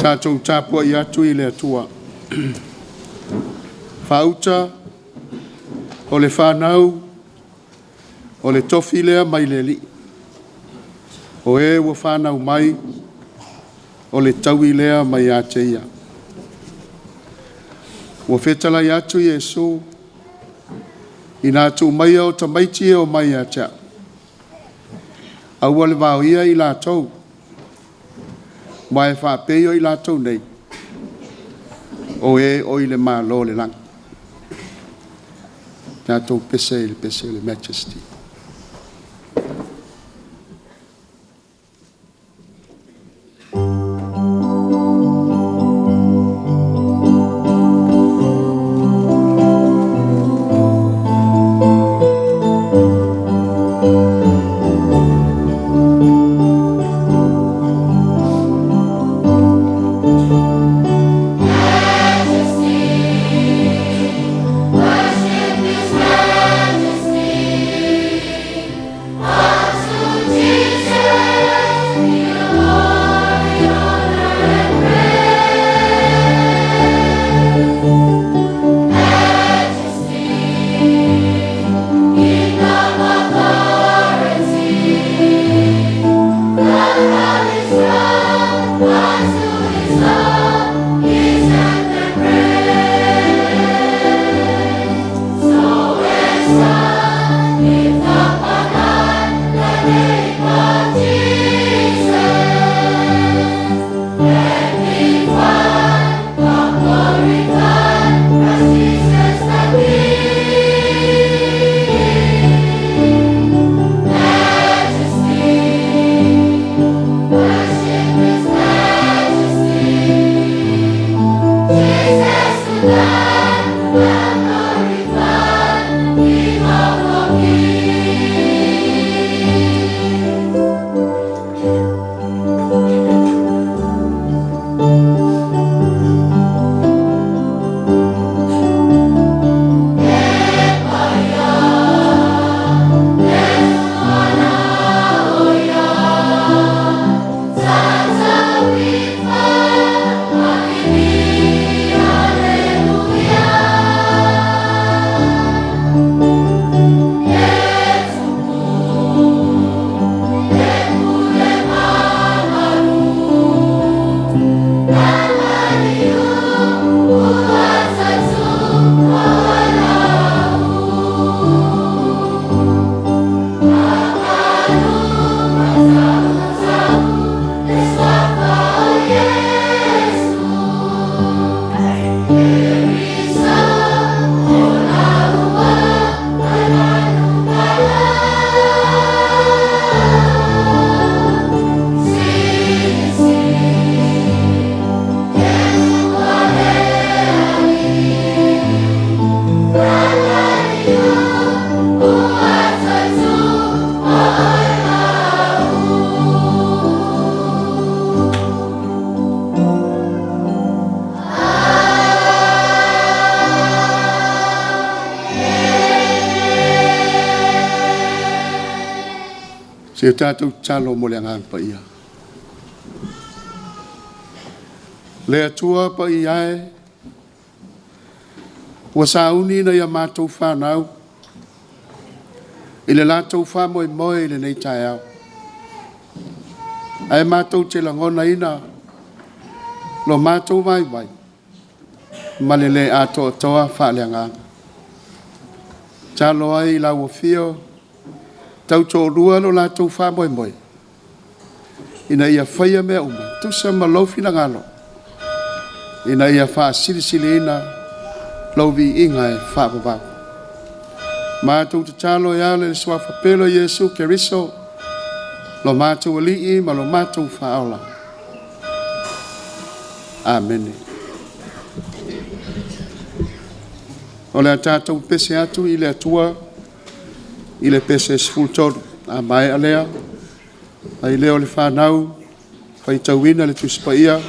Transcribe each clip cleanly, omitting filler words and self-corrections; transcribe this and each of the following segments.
Tatou tapuai atu i le Atua. Faauta o le fanau, o le tofi lea mai le Alii. O e ua fanau mai, o le taui lea mai ia te Ia. Ua fetalai atu Iesu, ina tuu maia o tamaiti e omai ia te au, aua le vaoia i latou, ma e faapei o i latou nei, o e oi le Malo o le lagi. Tatou pese i le pese o le Majesty. Se tatou tatalo mo le Agaga Paia. Le Atua Paia e, ua sauni nai a matou fanau i le latou faamoemoe i lenei taeao, ae matou te lagonaina lo matou vaivai ma le le atoatoa faaleagaga. Tatalo ai i lau afio tautoalua lo latou faamoemoe, ina ia faia mea uma tusa ma lou finagalo, ina ia faasilisiliina lou viiga e faavavau. Matou tatalo e ala i le suafa pele o Iesu Keriso, lo matou Alii ma lo matou Faaola. Amene. O le a tatou pese atu i le Atua i le pese 13. A maea lea, ai lea o le fanau, faitauina le Tusi Paia,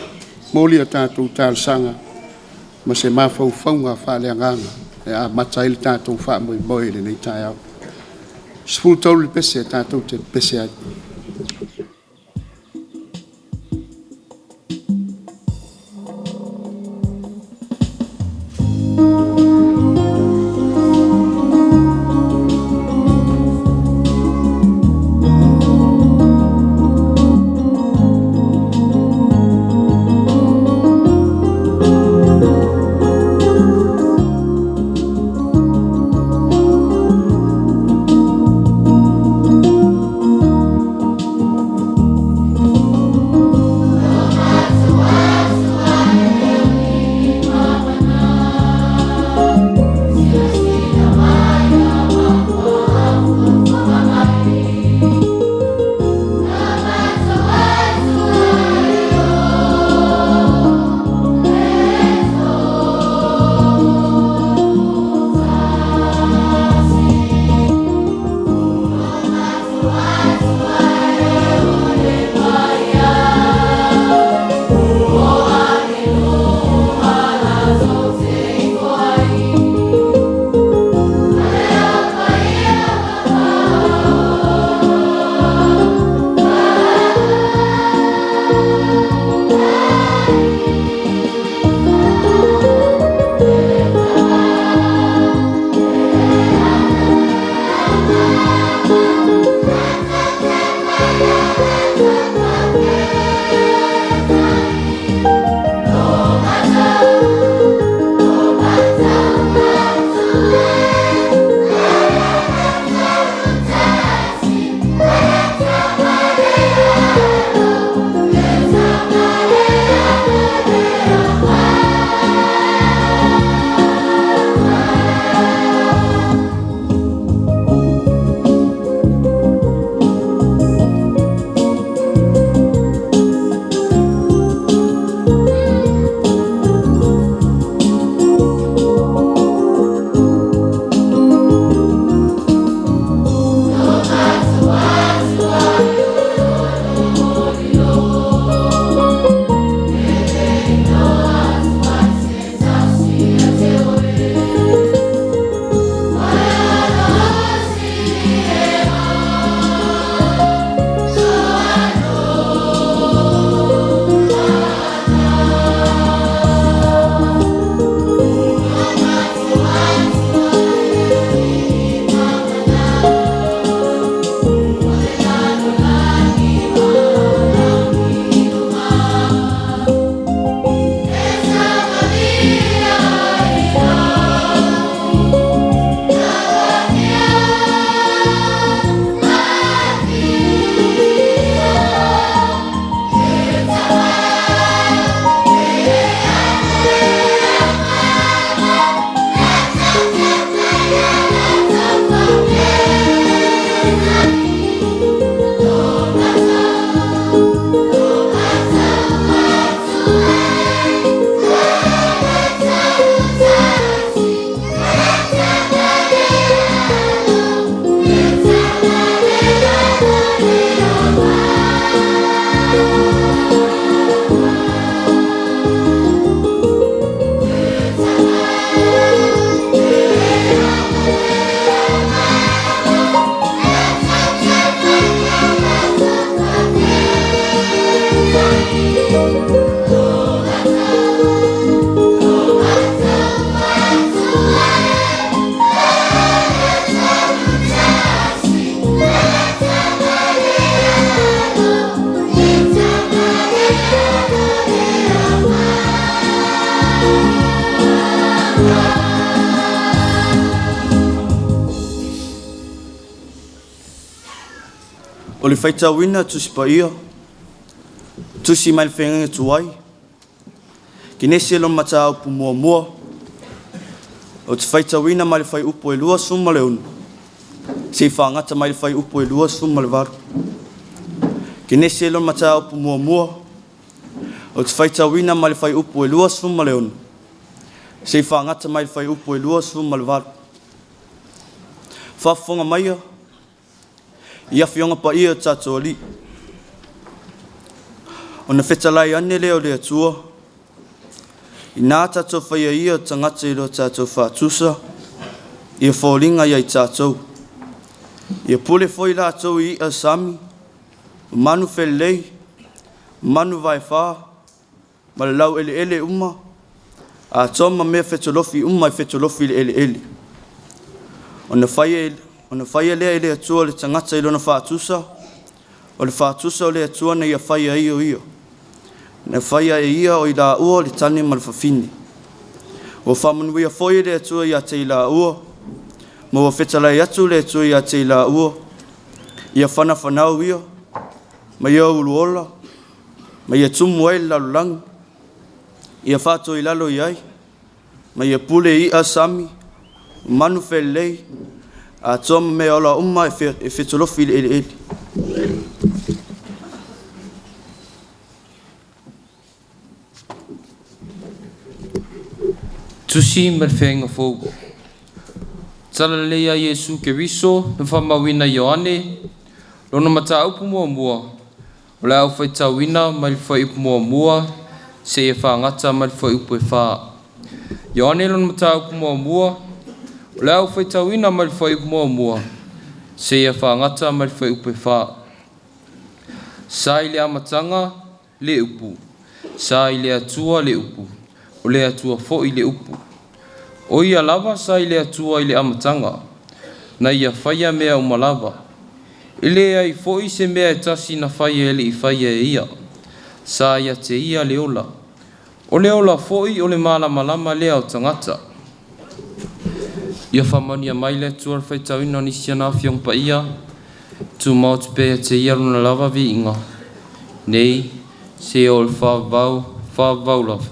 momoli a tatou talosaga ma se mafaufauga faaleagaga e amata ai le tatou faamoemoe i lenei taeao. 13 le pese tatou te pese ai. O le faitauina Tusi Paia, tusi mai le Feagaiga Tuai, Kenese lona mataupu muamua, ou te faitauina mai le fuaiupu e 26 seia fagata mai le fuaiupu e 28. Kenese lona mataupu muamua, ou te faitauina mai le fuaiupu e 26 seia fagata mai le fuaiupu e 28. Faafofoga maia i Afioga Paia o tatou Alii, ona fetalai ane lea o le Atua, ina tatou faia ia tagata i lo tatou faatusa, ia foliga ia i tatou. Ia pule foi latou i ia sami, manu felelei, manu vaefa, ma le laueleele uma, atoa ma mea fetolofi uma e fetolofi i le eleele. Ona faia lea e le Atua le tagata i lona faatusa, o le faatusa o le Atua na ia faia ai o ia. Na faia e ia o i laua le tane ma le fafine. Ua faamanuia foi le Atua ia te i laua, ma ua fetalai atu le Atua ia te i laua, ia fanafanau ia, ma ia uluola, ma ia tumu ai le lalolagi, ia faatoilalo i ai, ma ia pule i i'a sami, manu felelei, atoa ma mea ola uma e fetolofi i le eleele. Tusi ma le Feagaiga Fou. Talalelei a Iesu Keriso na faamauina e Ioane, lona mataupu muamua, o le a ou faitauina mai le fuaiupu muamua seia fagata mai le fuaiupu e 4. Ioane lona mataupu muamua, o le a ou faitauina mai le fuaiupu muamua seia fagata mai le fuaiupu e 4. Sa i le amataga le upu, sa i le Atua le upu, o le Atua foi le upu. O ia lava sa i le Atua i le amataga, na ia faia mea uma lava. E leai foi se mea e tasi na faia e le i faia e ia. Sa ia te ia le ola. O le ola foi o le malamalama lea o tagata. Ia faamanuia mai le Atua i le faitauina o nisi ana Afioga Paia, tumau pea ia te ia lona lava viiga, nei seia oo i le faavavau, faavavau lava.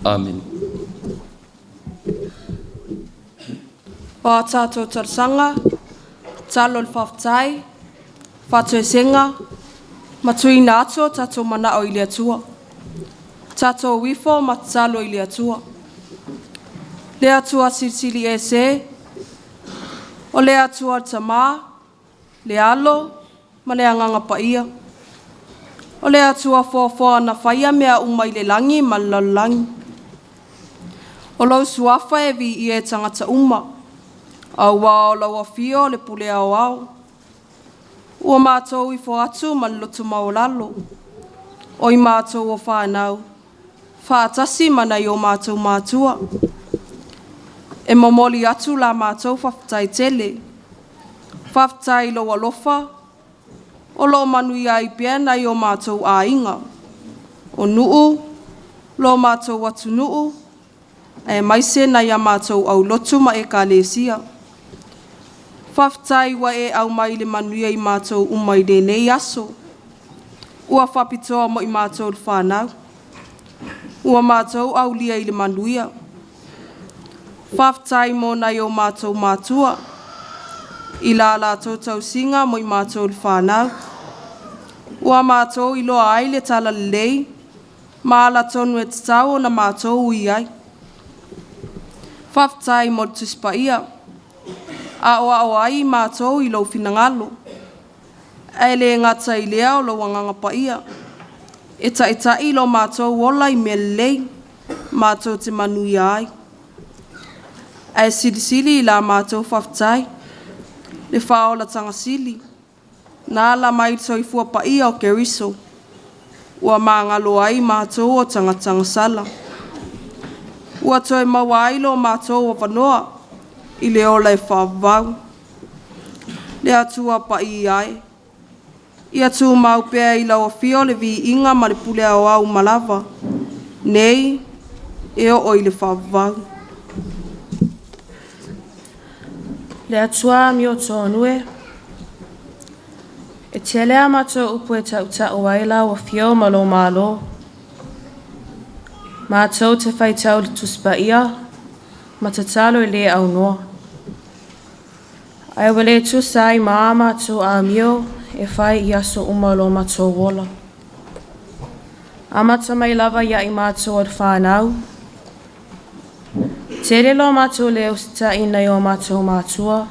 Amene. O a tatou talosaga, tatalo o le faafetai, faatoesega, ma tuuina atu o tatou manao i le Atua. Tatou ifo ma tatalo i le Atua. Le Atua Silisili Ese, o le Atua le Tamā, le Alo ma le Agaga Paia. O le Atua foafoa na faia mea uma i le lagi ma le lalolagi. O lou suafa e viia e tagata uma, auā o lau afio o le pule aoao. Ua matou ifo atu ma le loto maualalo, o i matou o fanau, faatasi ma nai o matou matua. E momoli atu la matou faafetai tele. Faafetai i lou alofa o lo o manuia ai pea nai o matou aiga, o nuu, lo matou atunuu, aemaise nai a matou aulotu ma Ekalesia. Faafetai ua e aumai i le manuia i matou uma i lenei aso, ua faapitoa mo i matou le fanau, ua matou aulia i le manuia. Faafetai mo nai o matou matua, i la latou tausiga mo i matou le fanau, ua matou iloa ai le talalelei ma alatonu e tatau ona matou ui ai. Faafetai mo le Tusi Paia, aoao ai matou i lou finagalo, ae le gata i lea o lou Agaga Paia, e taitai lo matou ola i mea lelei, matou te manuia ai. Ae silisili i la matou faafetai le faaolataga sili na ala mai i le soifua paia o Keriso ua magalo ai matou o tagata gasala. Ua toe maua ai lo matou avanoa i le ola e faavavau. Le Atua paia e, ia tumau pea i lau afio le viiga ma le pule aoao uma lava, nei e oo i le faavavau. Le Atua amiotonu e, e tele a matou upu e tautau ai lau Afio ma lou Malo. Matou te faitau i le Tusi Paia ma tatalo i le aunoa. Ae ua le tusa ai ma a matou amio e fai i aso uma o lo matou ola. Amata mai lava ia i matou o le fanau, tele lo matou le usitai nai o matou matua,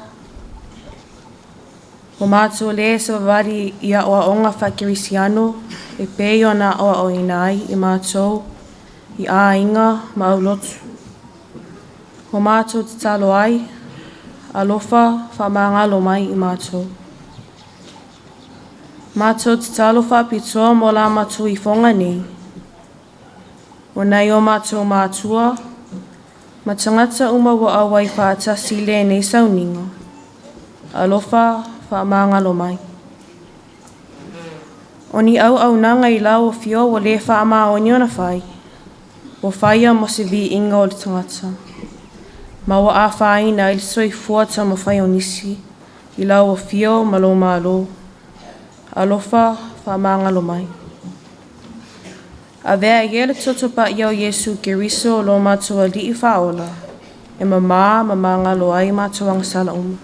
ua matou le savavali i aoaoga faakerisiano e pei ona aoaoina ai i matou i aiga ma aulotu. Ua matou tatalo ai, alofa faamagalo mai i matou. Matou tatalo faapitoa mo la matou ifoga nei. O nai o matou matua, ma tagata uma ua auai faatasi i lenei sauniga. Alofa faamagalo mai. O ni auaunaga i lau afio ua le faamaoni ona fai, ua faia mo se viiga o le tagata, ma ua afaina ai le soifua taumafai o nisi i lau afio ma lou malo. Alofa faamagalo mai. Avea ia le toto paia o Iesu Keriso lo matou alii faaola, e mamā ma magalo ai matou agasala uma.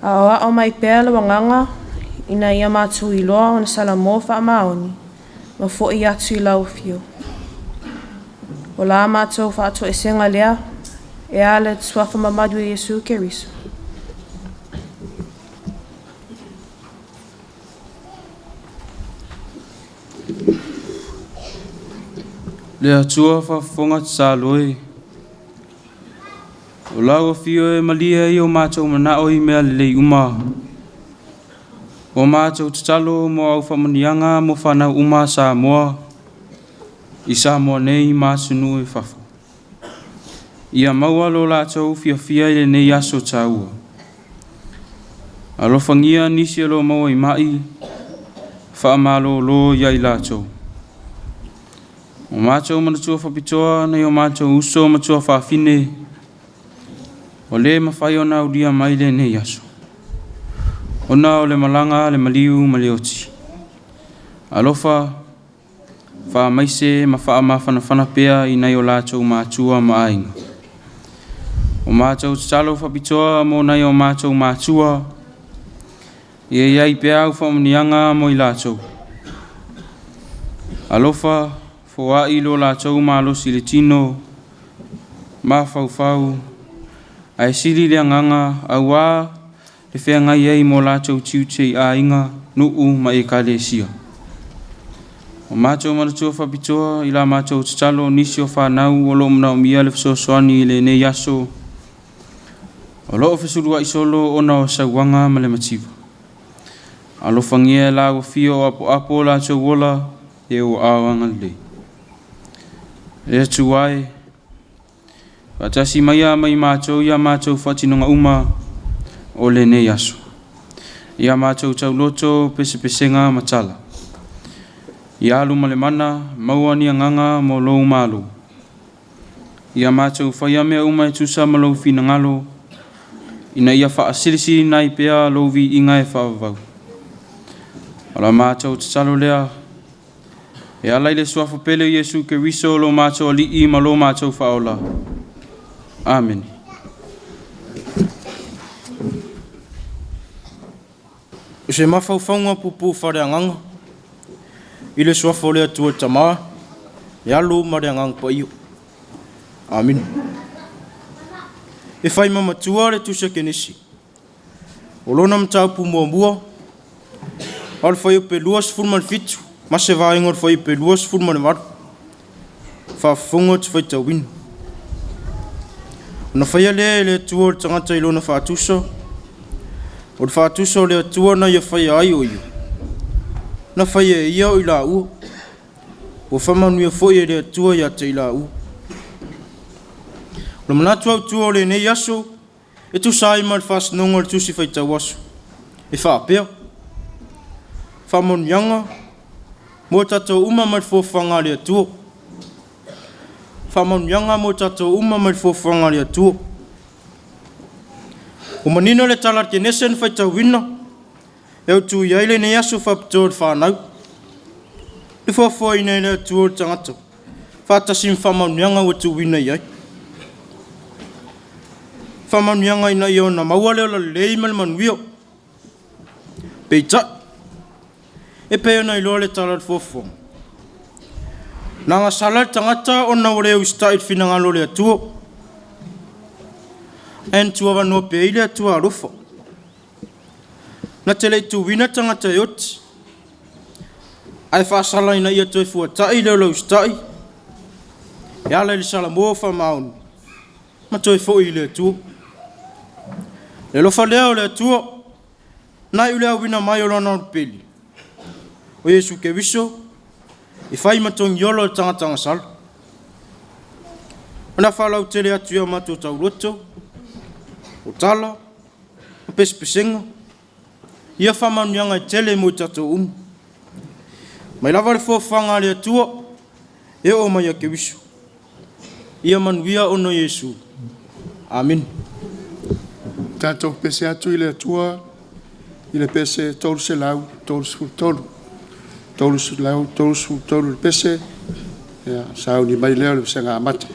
Aoao mai pea lau agaga ina ia matou iloa ona salamo faamaoni ma fo'i atu i lau afio. O la matou faatoesega lea e ala i le suafa mamalu o Iesu Keriso. Le Atua faafofoga tatalo e, o lau afio e malie ai o matou manao i mea lelei uma. O matou tatalo mo au faamanuiaga mo fanau uma a Samoa, i Samoa nei ma atunuu i fafo. Ia maua lo latou fiafia i lenei aso taua. Alofagia nisi o lo maua i mai, faamalolo ia i latou. O matou manatua faapitoa nai o matou uso ma tuafafine, ua le mafai ona aulia mai lenei aso. Ona o le malaga a le maliu ma le oti. Alofa, faamaise ma faamafanafana pea i nai o latou matua ma aiga. O matou tatalo faapitoa mo nai o matou matua, ia iai pea au faamanuiaga mo i latou. Alofa, foai lo latou malosi i le tino, mafaufau, ae sili le agaga auā le feagai ai mo latou tiute i aiga, nuu ma ekalesia. O matou manatua faapitoa i la matou tatalo nisi o fanau o lo o manaomia le fesoasoani i lenei aso, o lo o fesulua'i solo ona o sauaga ma le mativa. Alofagia e lau afio o apoapo o latou ola e o aao agalelei. Le Atua e, faatasi mai ma i matou ia matou faatinoga uma o lenei aso. Ia matou tauloto pesepesega ma tala. Ia alu ma le mana, maua ni agaga mo lou malo. Ia matou faia mea uma e tusa ma lou finagalo, ina ia faasilisiliina ai pea lou viiga e faavavau. O la matou tatalo lea, e ala i le suafa pele o Iesu Keriso lo matou alii ma lo matou faaola. Amene. O se mafaufauga puupuu faaleagaga i le suafa o le Atua le Tama, le Alo ma le Agaga Paia. Amene. E fai ma matua le tusi a Kenesi. O lona mataupu muamua, o le fuaiupu 27 ma se vaega o le fuaiupu 28. Faafofoga ou te faitauina. Ona faia lea e le Atua o le tagata i lona faatusa, o le faatusa o le Atua na ia faia ai o ia, na faia e ia o i laua, ua faamanuia foi e le Atua ia te i laua. O le manatu autu o lenei aso, e tusa ai ma le faasinoga o le tusi faitau aso, e faapea, faamanuiaga mo tatou uma mai le foafoaga a le Atua. Faamanuiaga mo i tatou uma mai le fuafuaga a le Atua. Ua manino le tala a le Kenese na faitauina, e autu i ai lenei aso faapitoa i le fanau. Le foafoaina e le Atua o le tagata, faatasi ma faamanuiaga ua tuuina i ai. Faamanuiaga ina ia ona maua le ola lelei ma le manuia. Peitai, e pei ona iloa le tala o le fuafuaga, na agasala le tagata ona ua le usitai i le finagalo o le Atua, ae na tuuavanoa pea i ai le Atua alofa, na te le i tuuina le tagata e oti, ae faasala ina ia toe fuatai le ola usitai e ala i le salamo faamaoni ma toe foi i le Atua. O le alofa lea o le Atua, na iu i le auina mai o Lona Alo pele, o Iesu Keriso, e fai ma togiola o le tagata agasala. O le a faalautele atu i a matou tauloto, o tala ma pesepesega ia faamanuiaga e tele mo i tatou uma. Mai lava le foafoaga a le Atua e oo mai ia Keriso. Ia manuia ona o Iesu. Amene. Tatou pese atu i le Atua i le pese 333. 333 le pese, ia sauni mai lea o le Vasega Amata.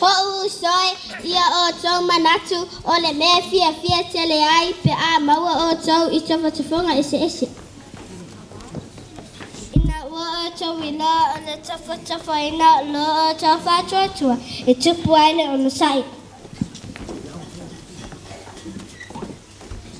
Lou uso e, ia outou manatu o le mea e fiafia tele ai pe a maua outou i tafatafaga eseese. Ina ua outou iloa o le tafatafaina o lo outou faatuatua e tupu ai le onosai.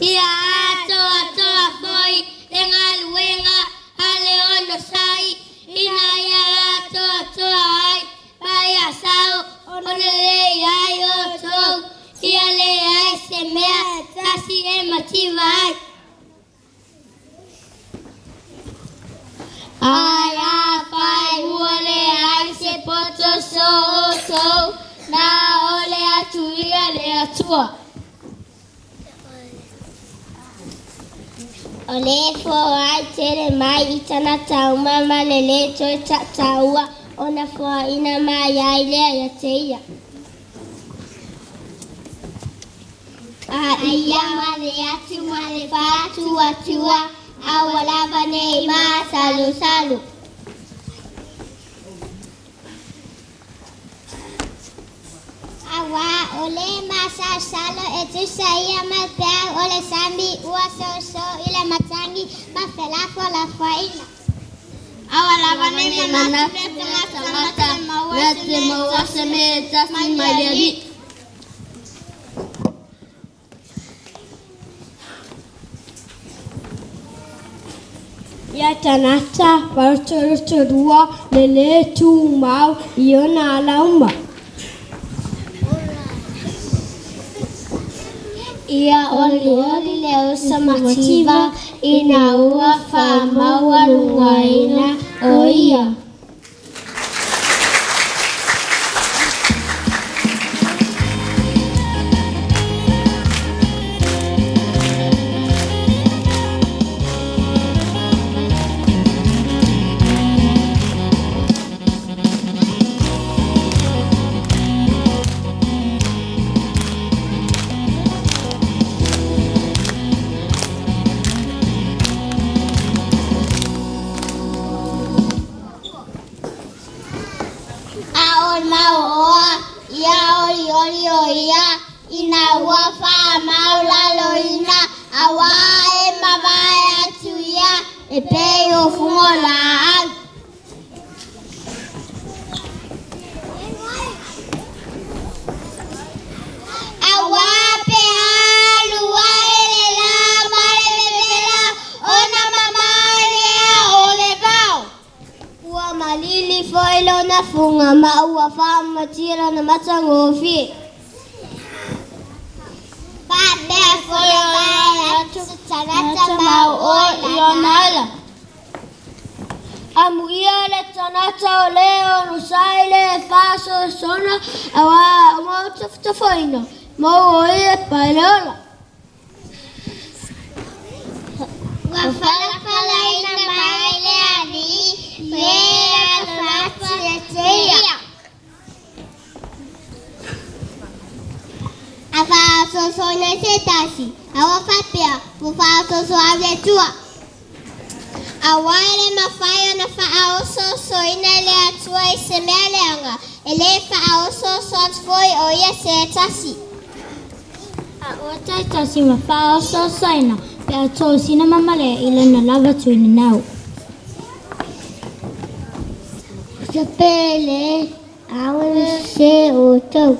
Ia atoatoa foi le galuega a le onosai, ina ia atoatoa ai ma ia sao ona lelei ai outou, ia leai se mea e tasi e mativa ai. Ae afai ua leai se poto so outou, na o le atu ia le Atua. O le foai tele mai i tagata uma ma le lē toe taʻutaua ona foaina mai ai lea ia te ia. A ia ma le atu ma le faatuatua, aua lava ne i masalusalu. Auā o le masalosalo e tusa ia ma le peau o le sami ua soso i le matagi ma felafolafoaiga. Aua lava ne i manatu le tagata na te maua se mea e tasi mai le Alii. Ia tagata farotorotorua le lē tumau i ona ala uma. Ia olioli le uso mativa ina ua faamaualugaina o ia. A o le mauoa, ia olioli o ia, ina ua faamaualaloina, auā e mavae atu ia e pei o fuga o laau. Auā pe alu ae le lā ma le vevela, ona mamao lea o le vao. Ua malili foi lona fuga ma ua faamatia lona matagofie. Faapea foi e mavae atu se tagata maoae i lona ala. Amuia le tagata o le onosai le faasoasoaina, auā ua tafatafaina, maua ai e pae le ola. Ua falafalaina mai le alii me alofa atu ia te ia. A faasoasoaina i se tasi, aua faapea, ua faasoasoa au i le Atua. Auā e le mafai ona faaosoosoina e le Atua i se mea leaga, e le faaosooso atu foi o ia se tasi. A ua taitasi ma faaosoosoina pe a tosina ma malea i lona lava tuinanau. Uso pele, aua sese outou.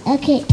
Okay.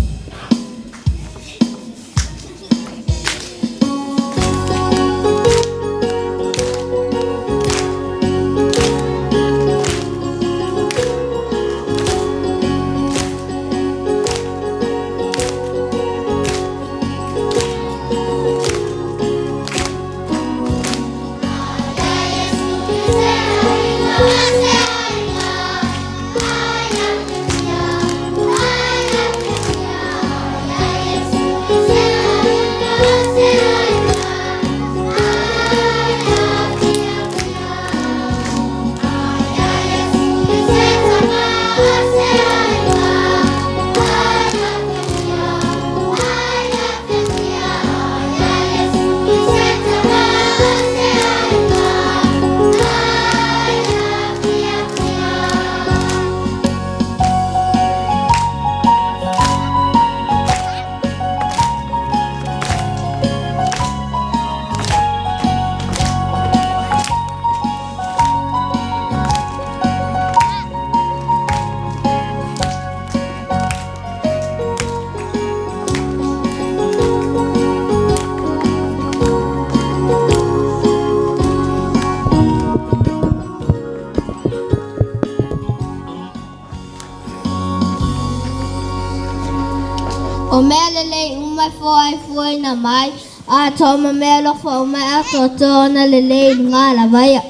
ma foai fuaina mai, atoa ma meaalofa uma e atoatoa ona lelei i luga lava ia.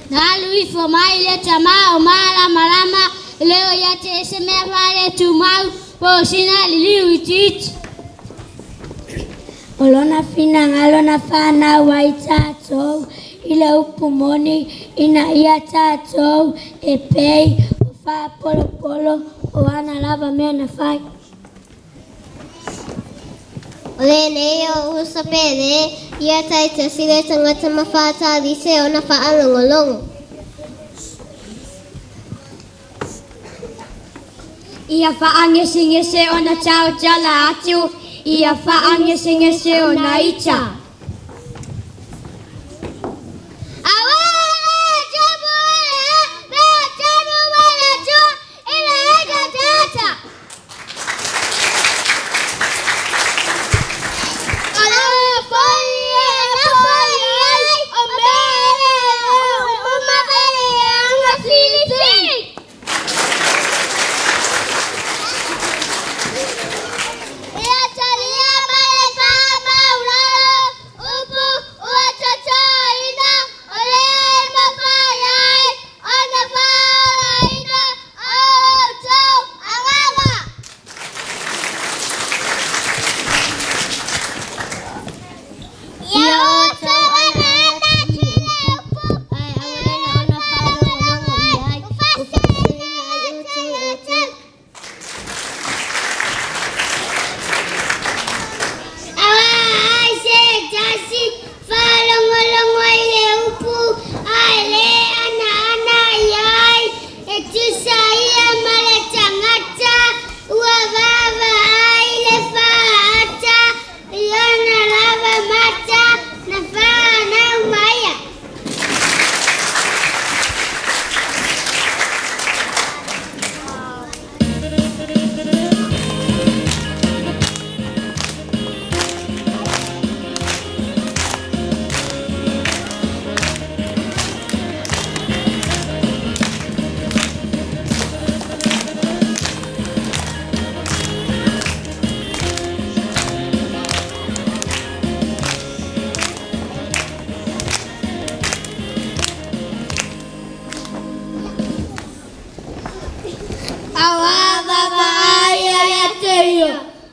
Na alu ifo mai le tamā o Malamalama, e le o ia te ia se mea faaletumau po o sina liliu itiiti. O lona finagalo na fanau ai tatou i le upu moni, ina ia tatou e pei o faapolopolo o ana lava mea na fai. O lenei o'u uso pele, ia taitasi le tagata ma faatalise ona faalogologo. Ia faagesegese ona taotala atu, ia faagesegese ona ita.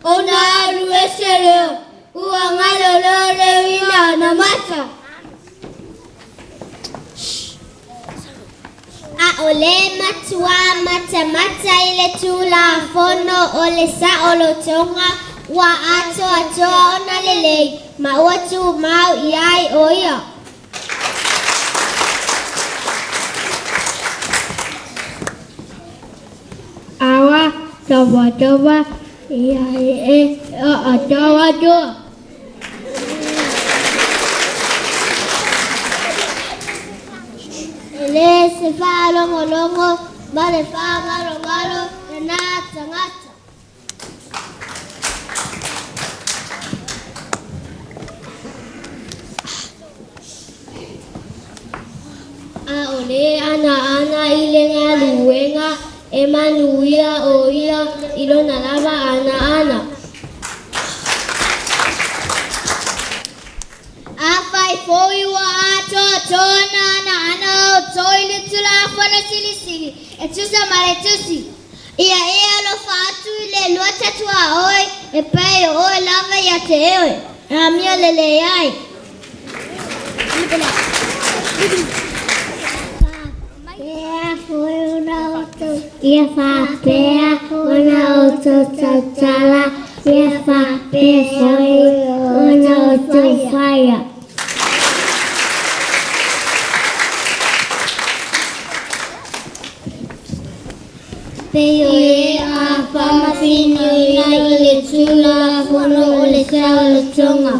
Ona alu ese lea, ua galo loa le uiina ona mata. ʻAʻole matuā matamata i le Tulafono o le saolotoga, ua atoatoa ona lelei, ma ua tumau i ai ʻo ia. Awa, tawa tawa, ia e e, a tawa toa. E le se faalogologo ma le faagalogalo lena tagata. ʻAʻole anaana i le galuega e manuia ʻo ia i lona lava anaana. Afai foi ua atoatoa na anaana o outou i le Tulafono Silisili e tusa ma le Tusi, ia e alofa atu i le lua tatuaoe e pei o oe lava ia te oe, e amio lelei ai. Ia faapea ona outou tautala, ia faapea foi ona outou faia. Pei o e a faamasinoina i le Tulafono o le saolotoga.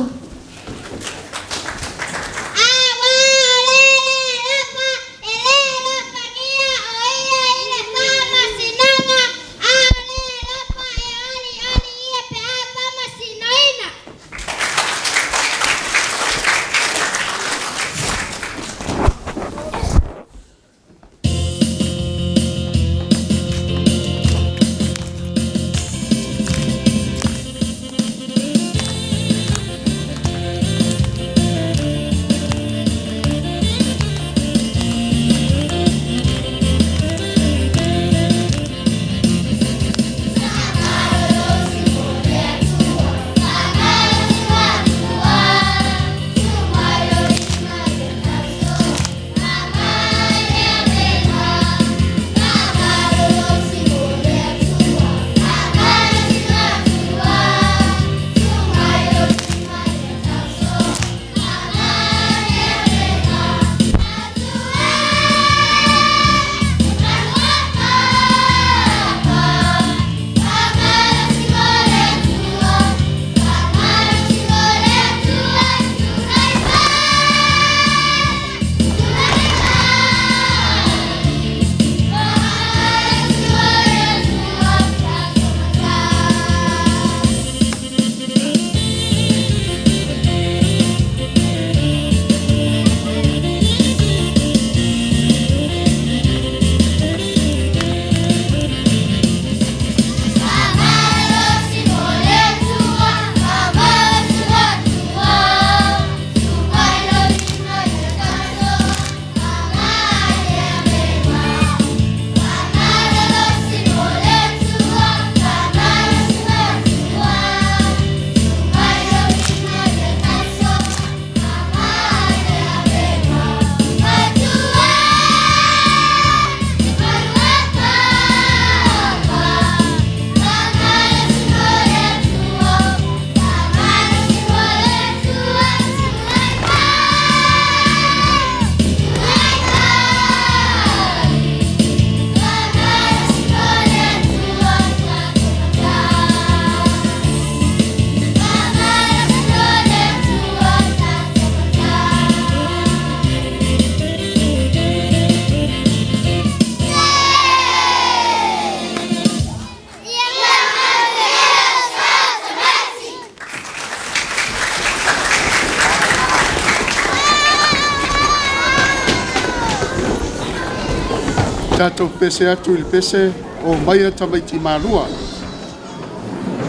tatou pese atu i le pese o maia tamaiti malua.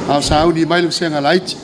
A o sauni mai le vasega laiti.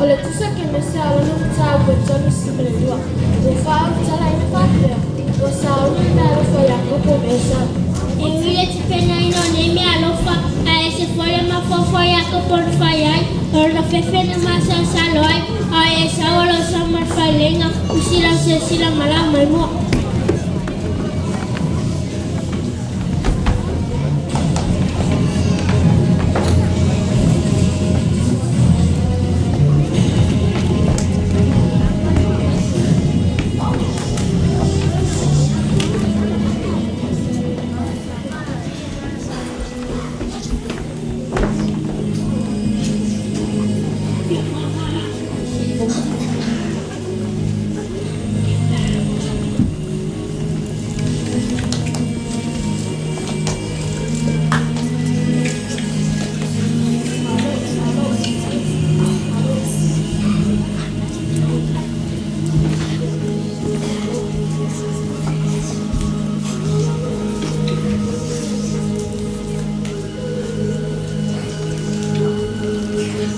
O le Tusi a Kenese a lona mataupu e 32, ua faaulutalaina faapea, Ua sauni le meaalofa a Iakopo ma Esau. E ui i le tapenaina o nei meaalofa, ae ese foi le mafaufau a Iakopo na fai ai, o lona fefe na masalosalo ai, a o Esau o lo o sama ma le failelei usila o silasila ma lao mai mua.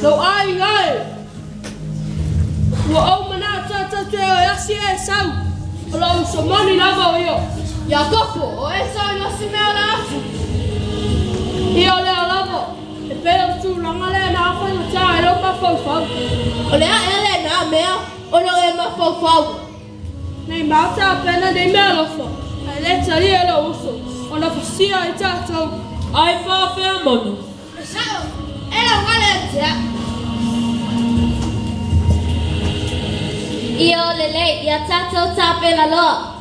Lou aiga e! Ua ou manao tatou te o e asi e Esau, o lou uso moni lava o ia. Iakopo, o Esau e gasi mea o le atu. Ia o lea lava, e pei o le tulaga lea na faigata ai lou mafaufau. O le a ea lenā mea ona o e mafaufau? Nei mau tapena nei meaalofa, ae le talia e lou uso, ona fasia ai tatou. Ai faafea manu. E sa'o, e laugale ia te a'u. Ia o lelei, ia tatou tapena loa.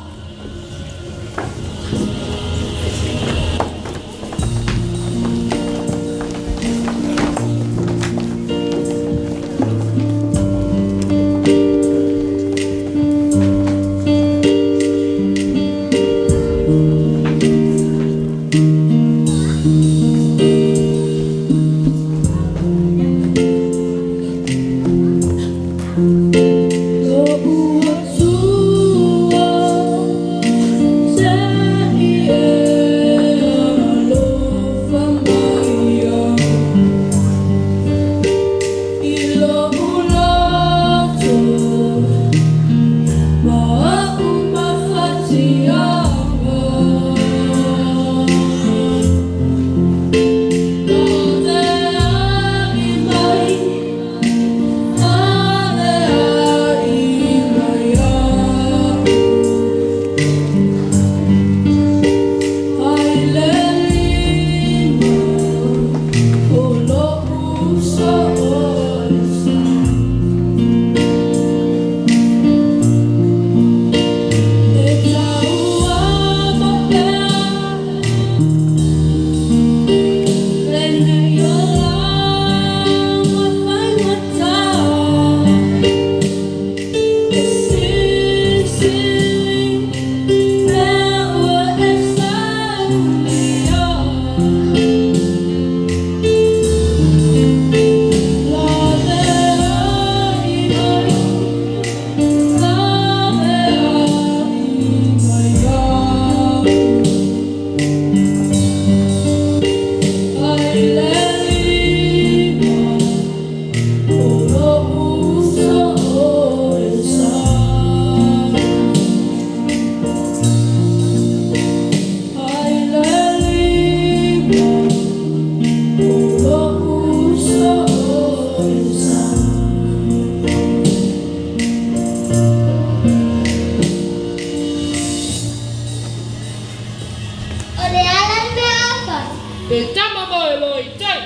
O le a la le mea a fai? E tama moe loa i tai.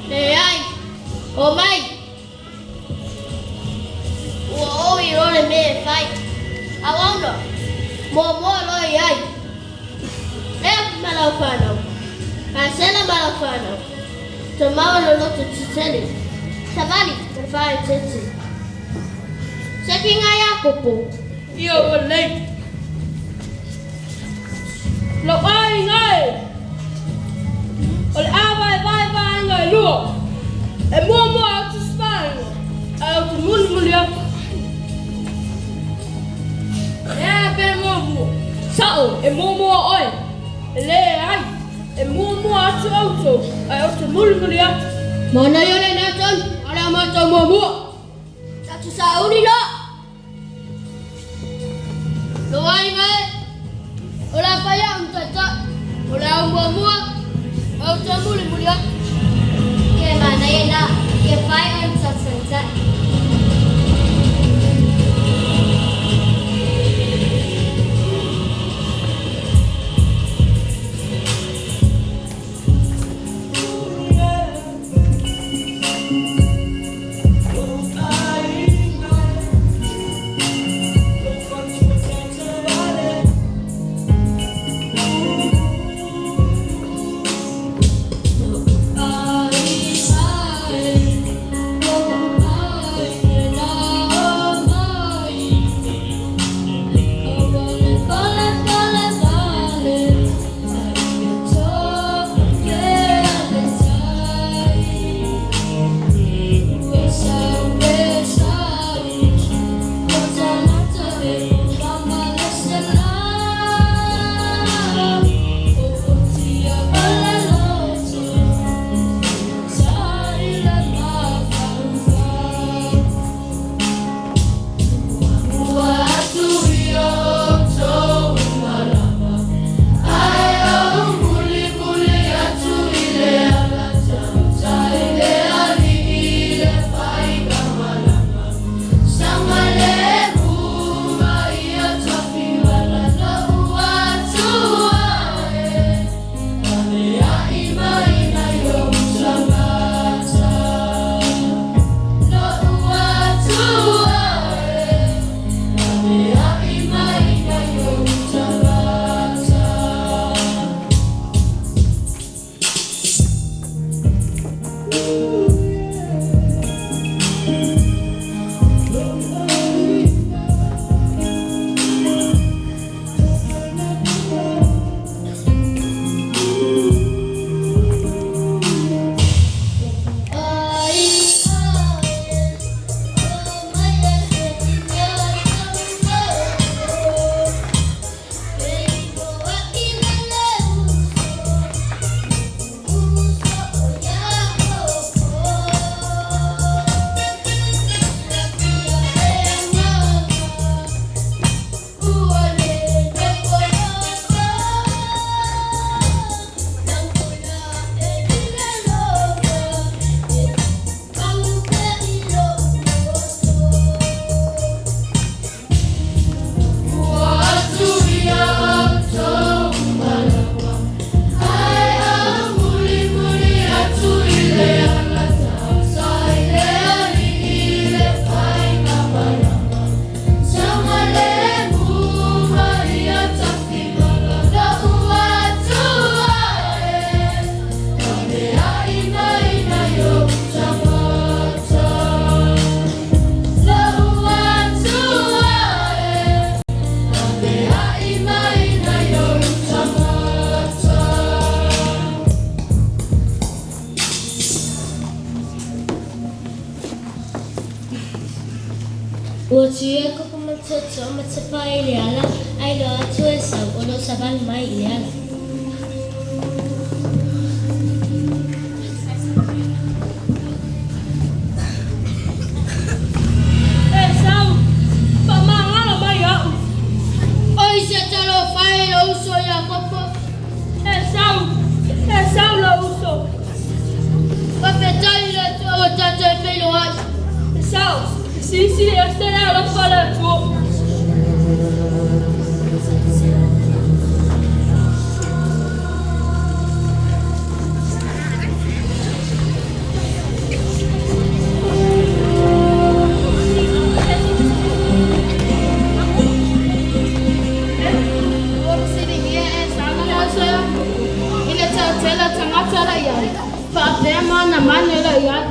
Leai, omai. Ua ou iloa le mea e fai. Auauna, muamua loa i ai. Lea ma lau fanau, Asela ma lau fanau, Tumau le loto tetele, Savali ma le faaeteete. Seki ngai Iakopo. Ia ua lelei. Lou aiga e! O le a vaevae vaega e lua, e muamua atu se vaega, ae ou te mulimuli atu. E a pe muamua? Sa'o, e muamua oe. E leai, e muamua atu outou, ae ou te mulimuli atu. Manaia lenā tonu, ala mai. outou muamua. Tatou sauli loa. Lou aiga e, o le a fai a'u ma taitai, o le au muamua, e outou mulimuli atu. Ia manaia lena, ia fai oe ma tatou taitai. Ua tui e koko ma tootoo ma tapa i le ala, ae iloa atu e Esau o lo o savali mai i le ala. Esau, faamagalo mai a'u. Oi se talofa e lou uso Iakopo. Esau, Esau lou uso. Faafetai i le Atua ua tatou e feiloai. Esau, silisili ese le alofa o le Atua. Ua fesiligia e Esau le uso Iakopo i le tautele o tagata o lo o i ai, faapea ma ona manu o lo o i ai.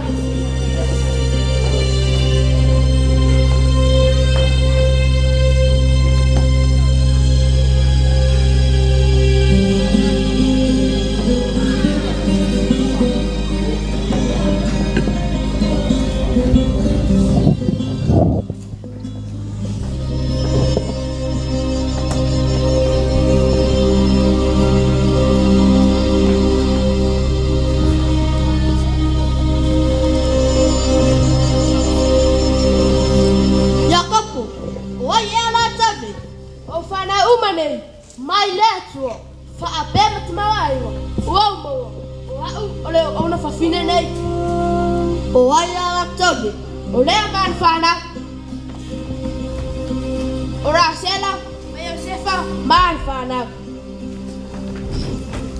Simeone, o Lea ma ana fanau, o Rasela ma Iosefa ma ana fanau.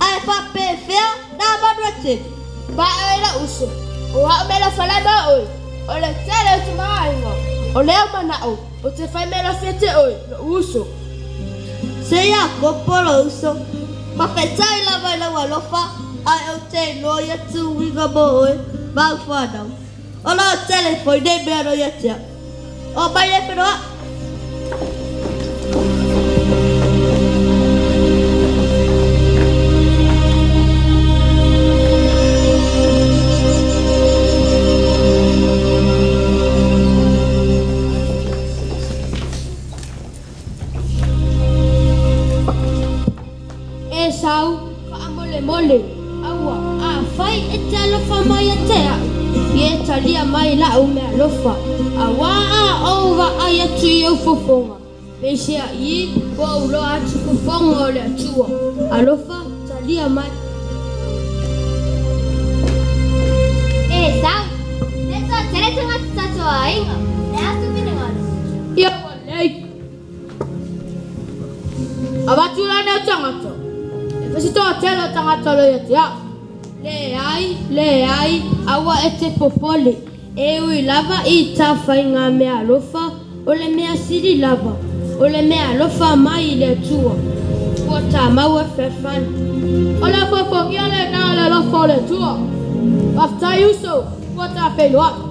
Ae faapefea nā manu e tele? Pae oe lou uso, o au mealofa lava oe, o le tele o le tamaoaiga, o lea manao ou te fai mealofa ia te oe, lou uso. Se Iakopo lou uso, faafetai lava i lou alofa, ae ou te iloa ia tuuina mo oe ma au fanau. O lo o tele foi nei mea no ia te au. Oo mai le fenoaʻi. Esau, faamolemole, aua, afai e te alofa mai ia te au, ia e talia mai la'u meaalofa, auā a ou vaai atu i ou fofoga, peiseai ua ou loa atu fofoga o le Atua. Alofa, talia mai. Esau, E toatele tagata tatou aiga, le a sou finagalo? Ia ua lelei. Avatu la nei o tagata, e fai se toatele o tagata o lo o ia te au. Leai, leai, aua e te popole, e ui lava i ta faiga meaalofa, o le mea sili lava, o le meaalofa mai i le Atua, ua ta maua fealofani. O le afoafogia lena o le alofa o le Atua. Faafetai uso, ua ta feiloai.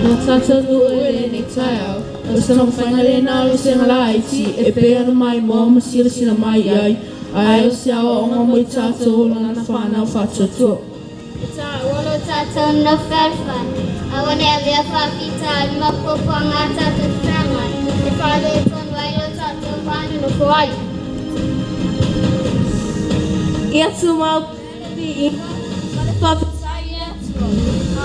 Na tatou nuu i lenei taeao, o se taumafaiga lena o le vasega laiti e pei ona maimoa ma silasila mai i ai, ae o se aoaoga mo i tatou o lana fanau faatuatua. E taua lo tatou nofo fealofani, aua ne i avea faafitauli ma puapuaga a tatou feagai, e faaletonu ai lo tatou va nonofo ai. Ia tumau pea le viiga ma le faafetai i le Atua,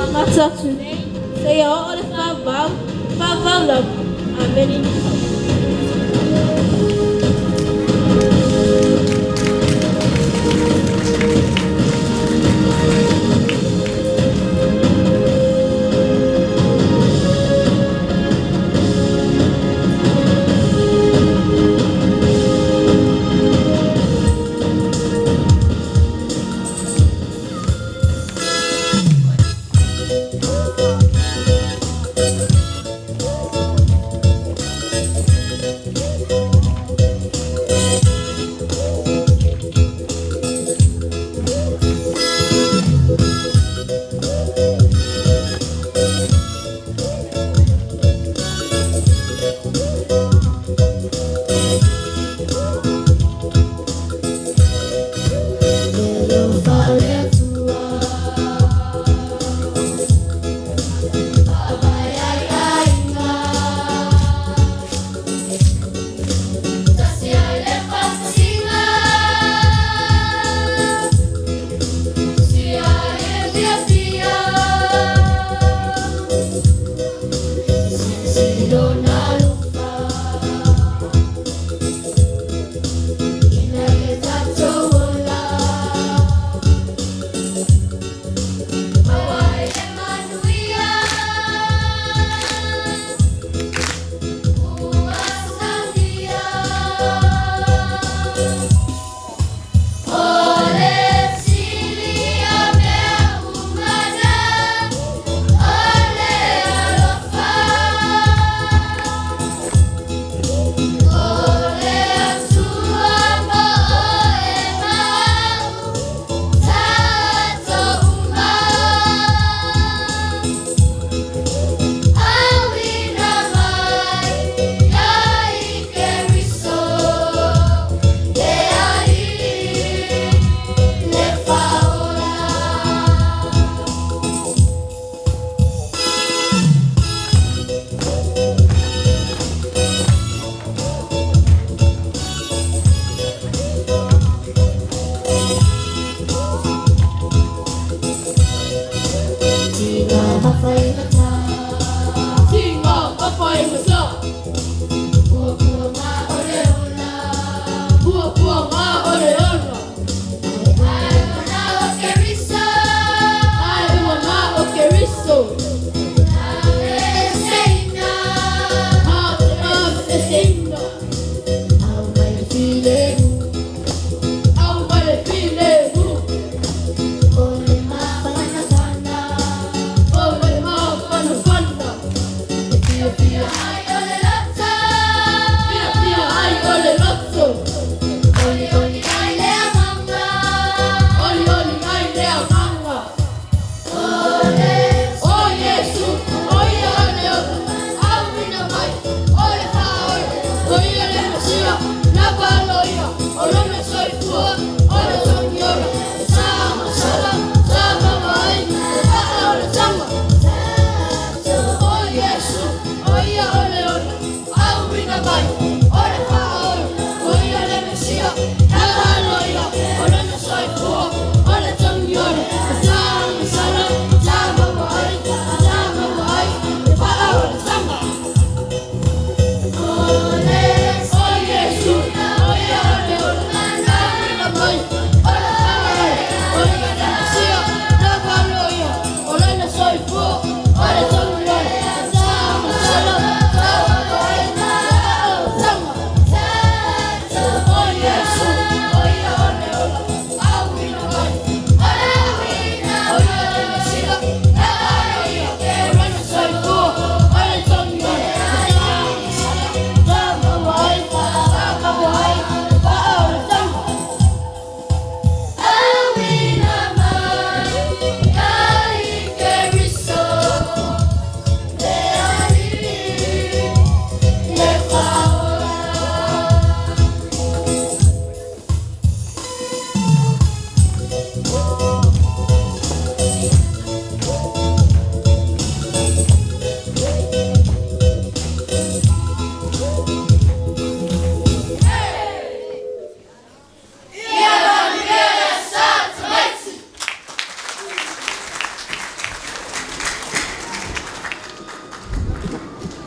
amata atu nei, seia oo le faavavau, faavavau lava. Amene.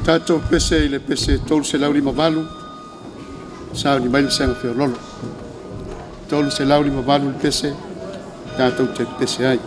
Tatou pese i le pese 358, sauni mai le vasega feololo. 358 le pese, tatou te pese ai.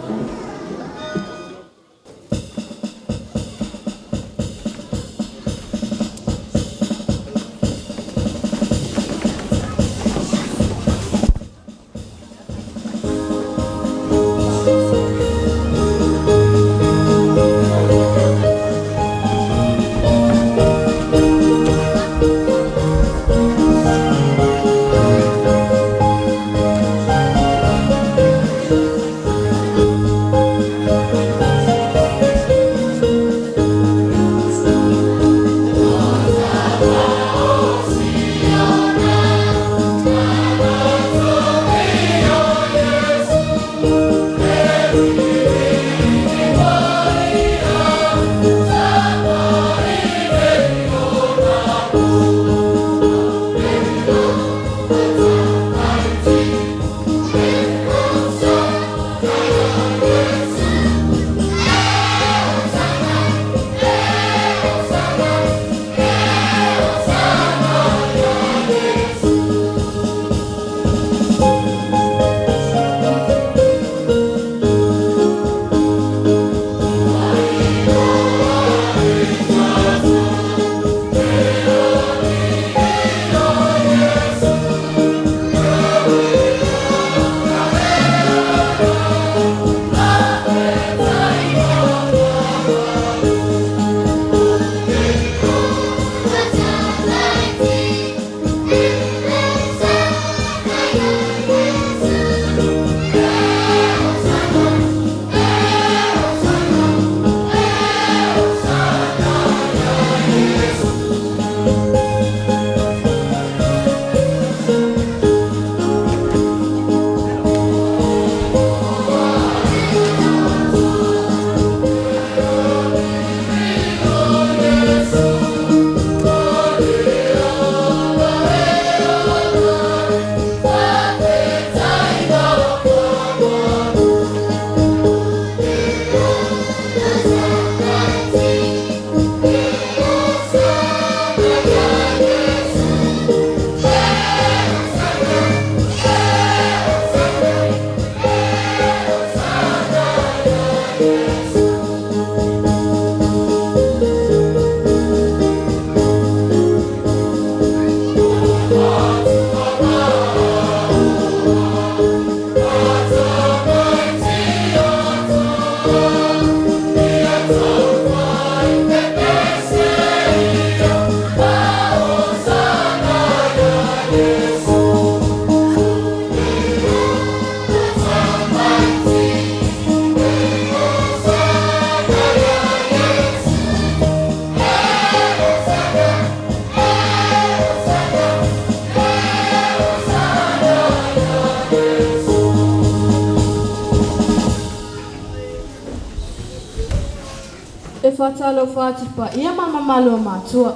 E faatalofa atu i le paia ma le mamalu o matua.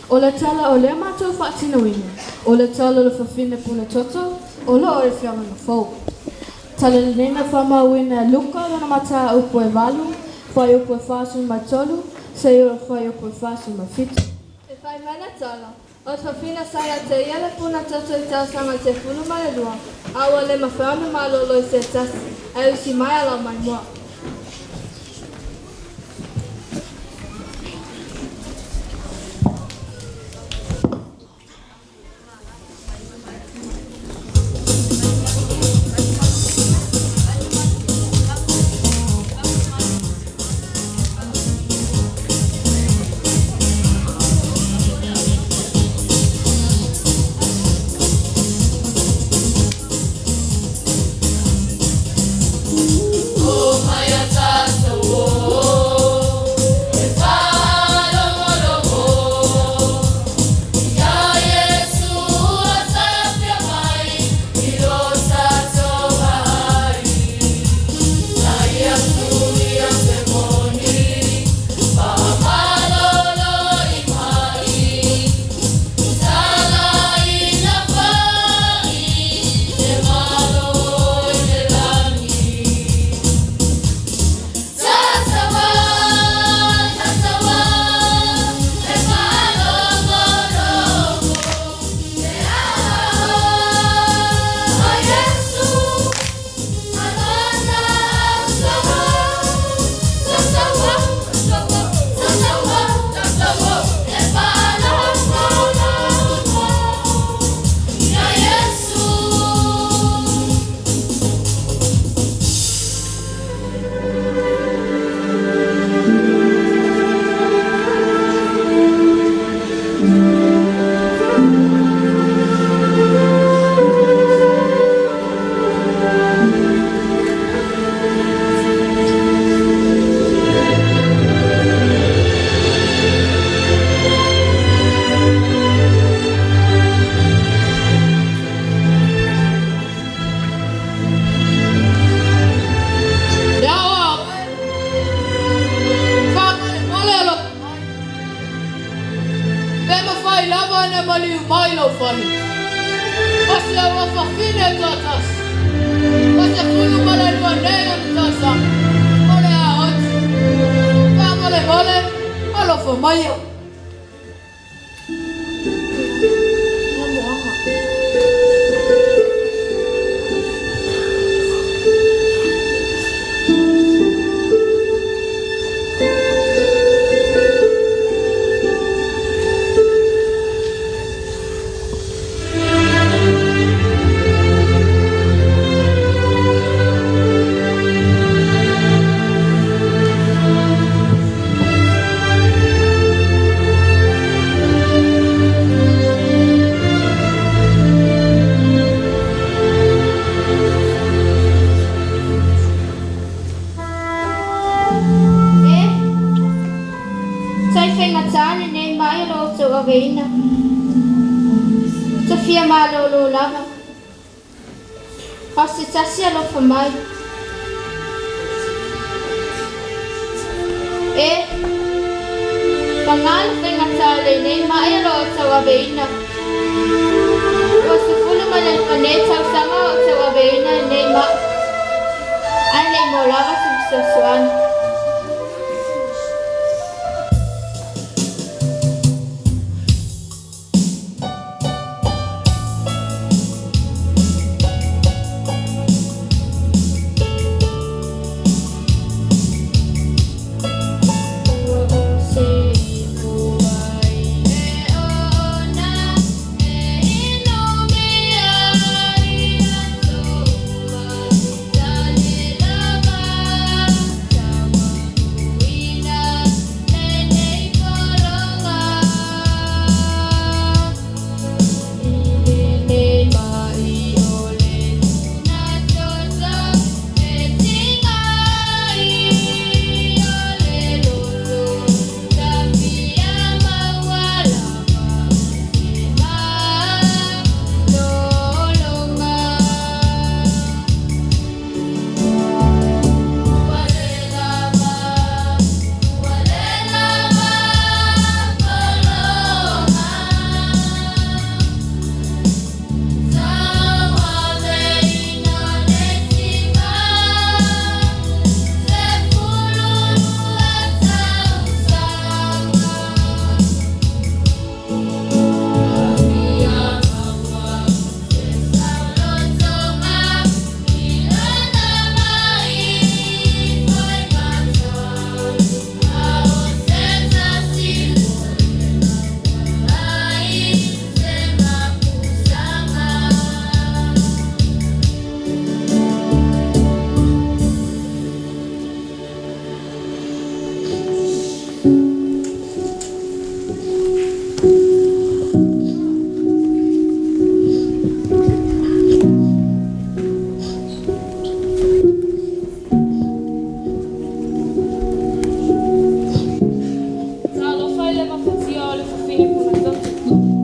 O le tala o lea matou faatinoina, o le tala o le fafine puletoto o lo o i le Afioaga Fou. Tala lenei na faamauina e Luka lona mataupu e 8, fuaiupu e 43 seia oo i le fuaiupu e 47. E fai mai le tala, o le fafine sa ia te ia le puna toto i tausaga 12, a ua le mafai ona malolo i se tasi, ae usi mai a lau maimoa. Oh. Vaivai lava ona maliu mai lou fale. O si ou afafine e toatasi. Ua 12 nei ona tausaga. O le a oti. Faamolemole, alofa maia. E tai faigata lenei ma'i o lo outou aveina. Ou te fia malōlō lava. A o se tasi alofa mai. E pagā le faigata o lenei ma'i o lo outou aveina. Ua 12 nei tausaga o outou aveina lenei ma'i, ae le i maua lava se fesoasoani. Ua ou selu ai e ona e inumi ai aso uma tale lava tauanuina lenei pologa i lenei mai o le tuna toto e tiga ai o le loto tafia maua lava o se malologa. Ua le lava, ua le lava pologa. Tauaveina le tiga, 12 tausaga. Afia maua se saulotoga i lana mai faigata. A o se tasi ua le maua ai se mapusaga. Talofa i le mafatia o le fafine pugatoto.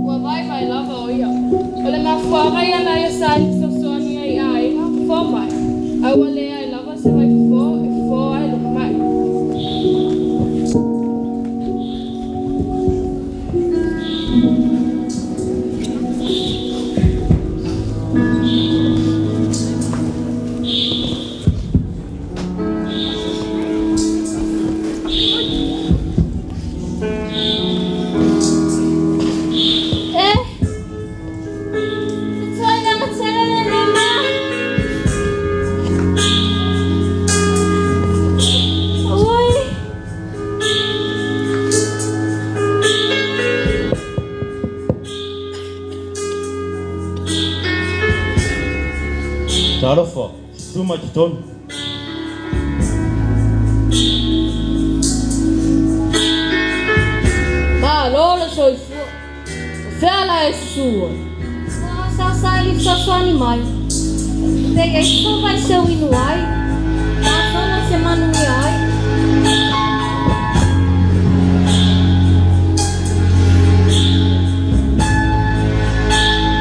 Ua vaivai lava o ia. O le mafuaaga ia na ia saili fesoasoani ai i aiga, fomai, ae ua leai lava se vaifofo e fofo ai lona ma'i. E se toe lagatele lenei ma'i. Oi. Talofa, susu mai totonu. Malo le soifua. O fea la e susu ai? Sa saili fesoasoani mai. Pe i ai se fomai seu inu ai, tatou na te manuia ai.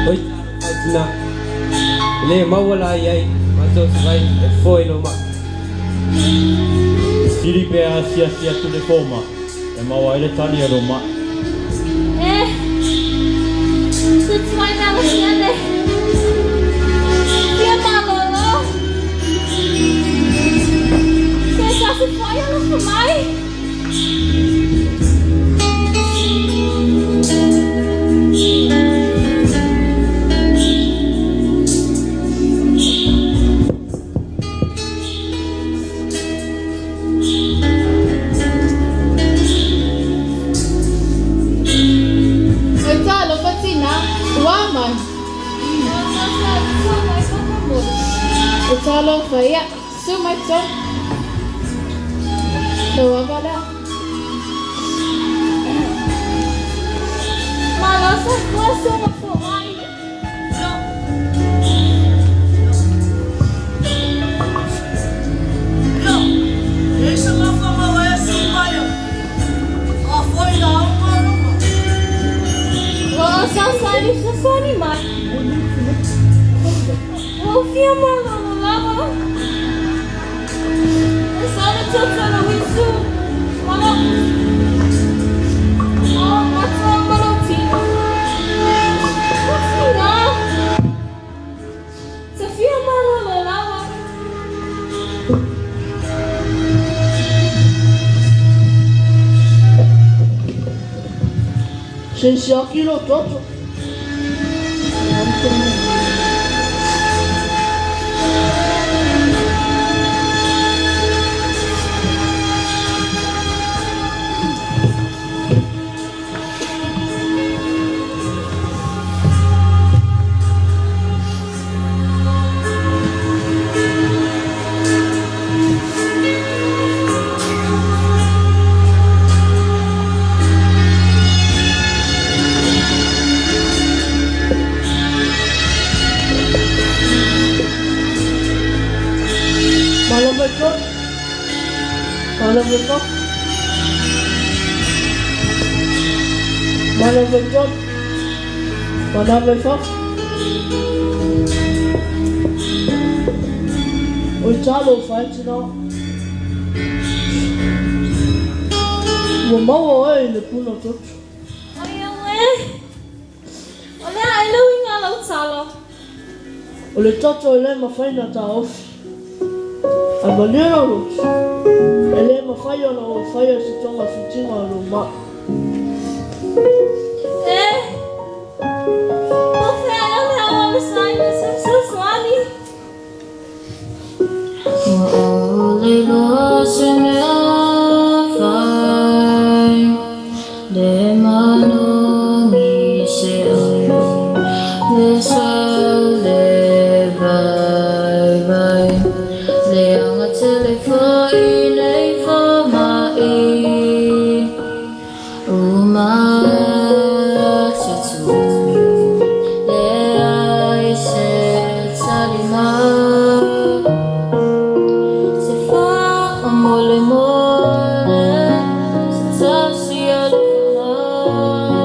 Oi talofa e tina, e le maua la i ai matou se vai e fofo ai lou ma'i. E sili pe a asiasi atu le fomai e maua ai le tali a lou ma'i. E Se tuai malosi ane. Fia malolo. Se tasi foi alofa mai. E talofa tinā, ua mai. E talofa ia, susu mai totonu. Lau ava lea. Malo soifua susuga fomai. Ua ou sausali fesoasoani mai. Ua ou fia malolo lava. E sao le toto o lou uso ma lou matua ma lou tino. O tinā, ta fia malolo lava. Se i siaki lou toto. Malo mai totonu. Malo mai fafo. Malo mai totonu. Malo mai fafo. O le talofa e tinā. Ua maua oe i le puna toto. Oi au e. O le a e le uiga o lau talo? O le toto e lē mafai ona taofi. Ae malie lou loto. E lē mafai ona ou faia se togafitiga o lou ma'i. E, po o fea ea le auala sa ina se fesoasoani? Ua ʻole loa se mea fai, le manogi se ʻai, le sau le vaivai, le aga tele foʻi nei fomaʻi. Uma tutu, leai se taliga. Se faamolemole, se tasi alofa mai.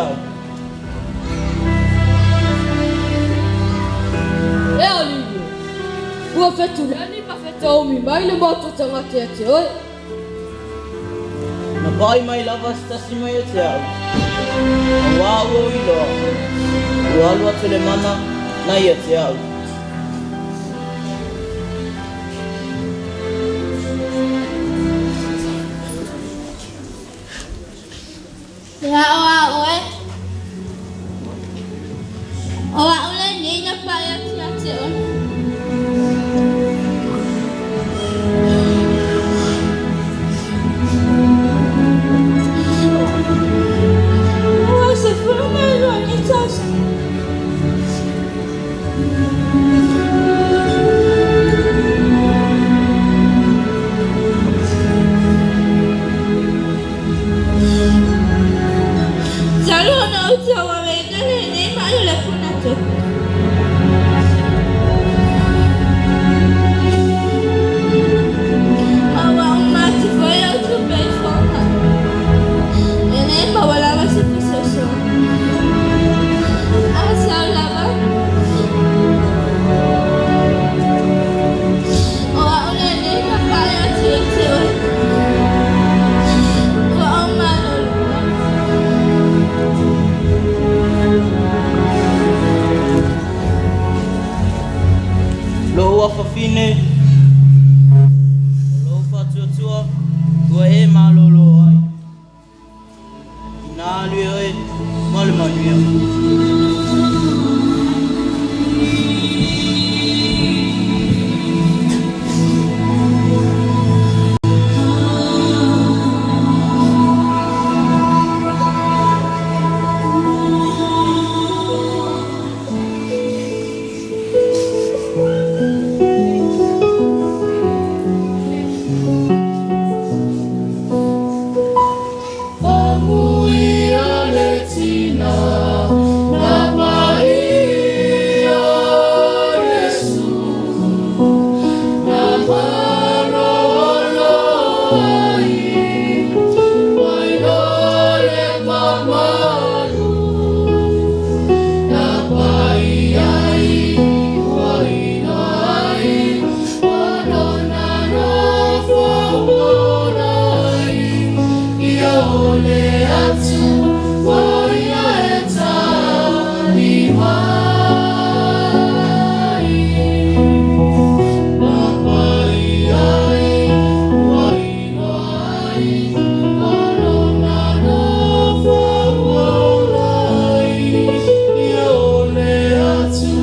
au. E alii e, ua fetuleni ma fetaomi mai le matou tagata ia te oe. Na pa'i mai lava se tasi mai ia te au, auā ua ou iloa, ua alu atu le mana na ia te au. Le ao a oe, o a'u lenei na pa'i atu ia te oe. Ua 12 nei tausaga. Talu ona ou tauaveina lenei ma'i o le punatoto. Ma ua uma atu foi au tupe i fomai. E lē maua lava se fesoasoani. A sau lava o a'u lenei na pa'i atu ia te oe. Ua ou malolo mai. Lou afafine, o lou faatuatua ua e malōlō ai. Inā alu e oe ma le manuia. Amuia le tina na paia Iesu na malolo ai mai lo le mamalu na paia ai ua ino ai ma lona nofo ai ia ole atu o ia e tali mai. Na paia ai ua ino ai ma lona nofo ai ia ole atu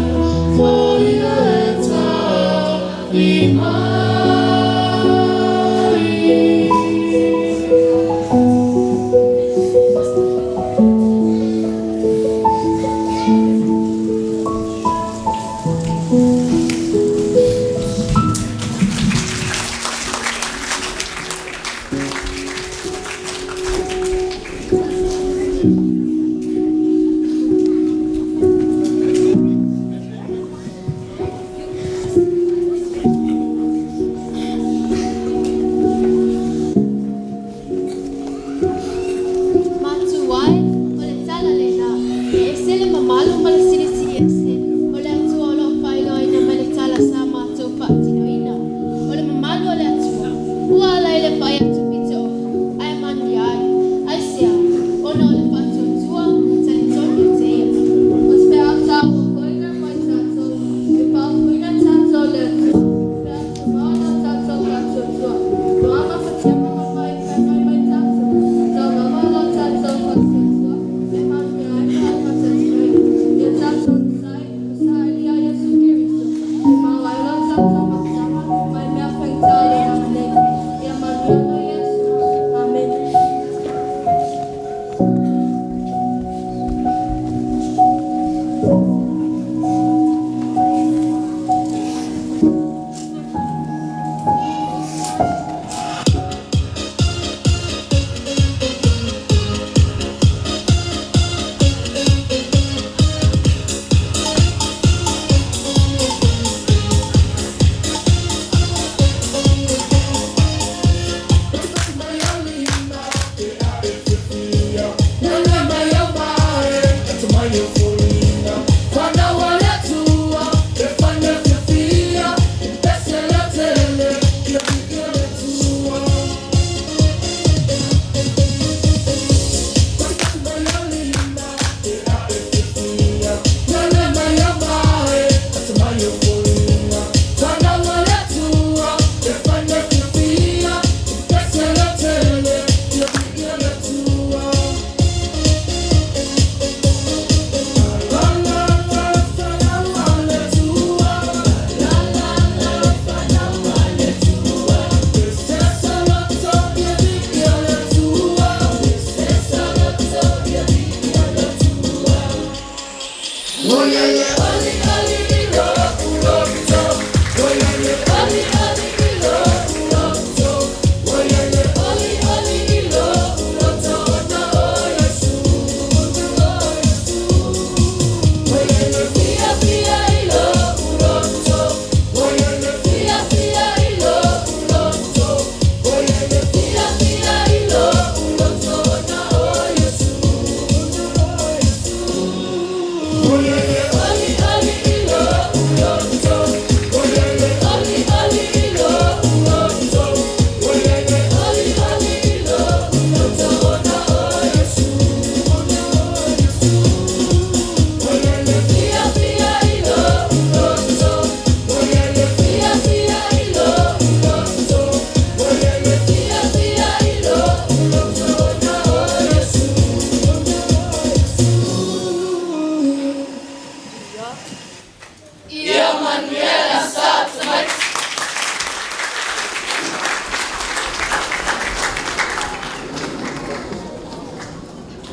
o ia e tali mai. Matua e, o le tala lenā, e ese le mamalu ma le silisili ese o le Atua o lo o faailoaina mai le tala sa matou faatinoina. O le mamalu o le Atua, ua ala ai le pai atu pito ofi, ae manuia ai. Aisea? Ona o le faatuatua.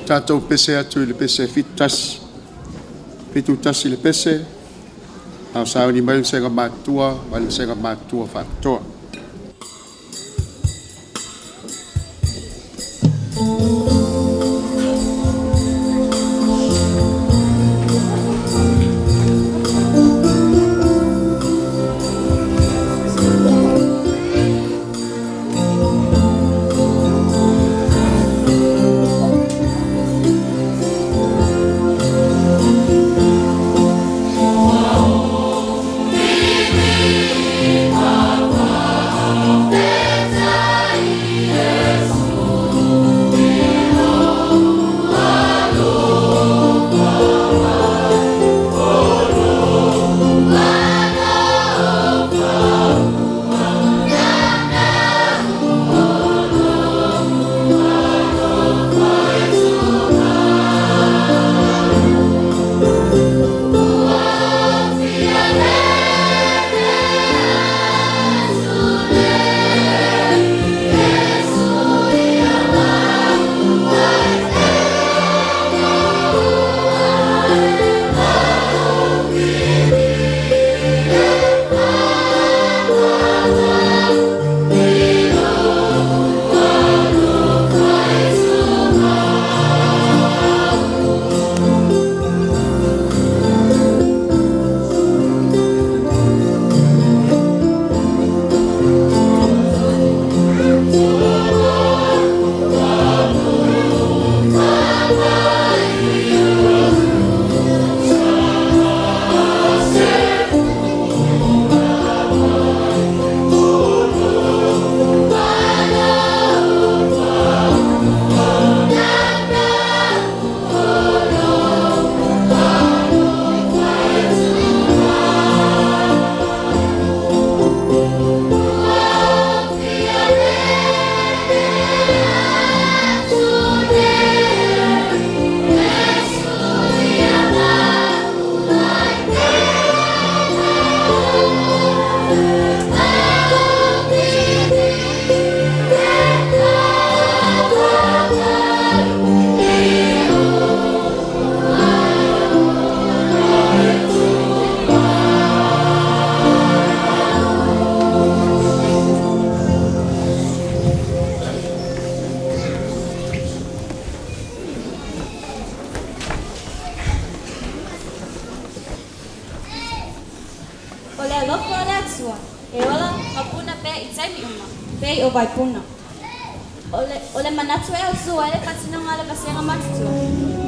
tatou pese atu i le pese 71. 71 le pese, a o sauni mai le Vasega Matutua ma le Vasega Matutua Faapitoa. O le alofa o le Atua, e ola ma puna pea i taimi uma, pei o vaipuna. O le, o le manatu e autū ai le faatinoga a le vasega matutua.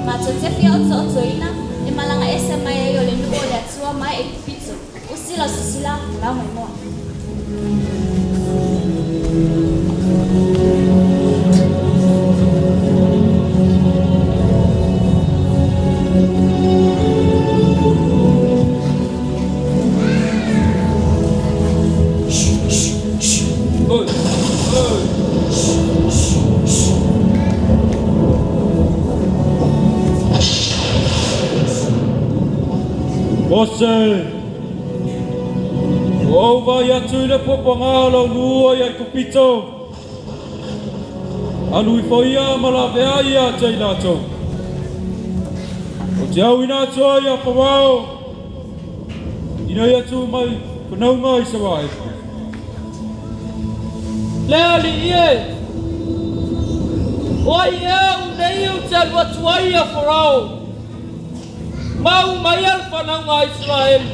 Matou te fia otootoina le malaga ese mai ai o le nuu o le Atua mai Aikupito, usi lau sisila ma lau maimoa. Mose, ua ou vaai atu i le puapuaga o lau nuu i Aikupito, alu ifo ia ma laveai ia te i latou. Ou te auina atu ai ia Farao, ina ia tu mai fanauga Isaraelu. Le Alii e, o ai ea au nei ou te alu atu ai ia Farao, ma au mai a le fanauga a Isaraelu?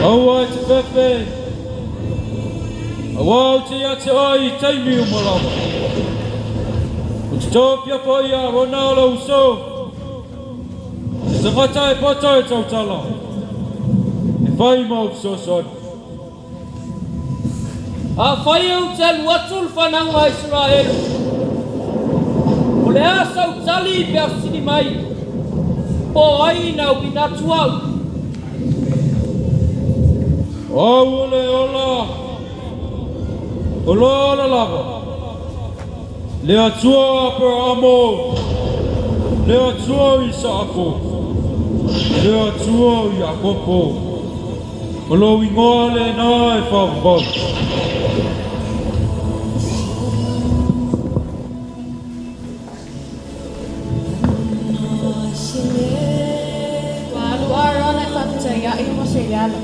Aua e te fefe, auā ou te ia te oe i taimi uma lava. Ou te tofia foi ia Arona o lou uso, se tagata e poto e tautala, e fai mau fesoasoani. Afai ou te alu atu le fanauga a Isaraelu, o le a sau tali pe a fesili mai, Po o ai na auina atu au? O au o le ola, o lo ola lava, le Atua o Aperaamo, le Atua o Isaako, le Atua o Iakopo. O lou igoa lena e faavavau. taita'i Mose i le ala.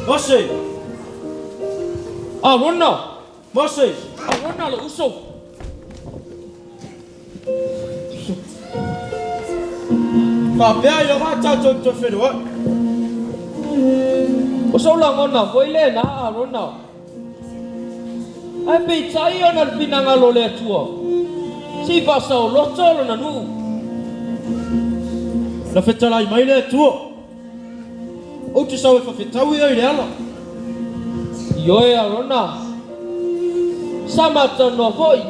Mose! Arona! Mose! Arona lou uso! Faapea ia ga tatou te toe feiloai. O sou lagona foi lenā Arona. Ae peitai ona o le finagalo o le Atua, se i faasaoloto lona nuu. Na fetalai mai le Atua, Ou te sau e fafetau ia i le ala. Ioe Arona, sa ma talanoa foi.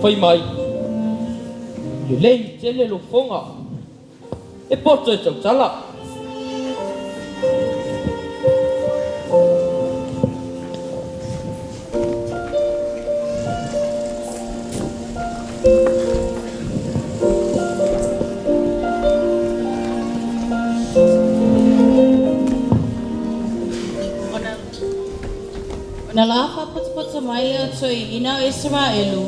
Fai mai, Lelei tele lou foga, e poto e tautala. Ona la faapotopoto mai lea o toeaiina o Isaraelu,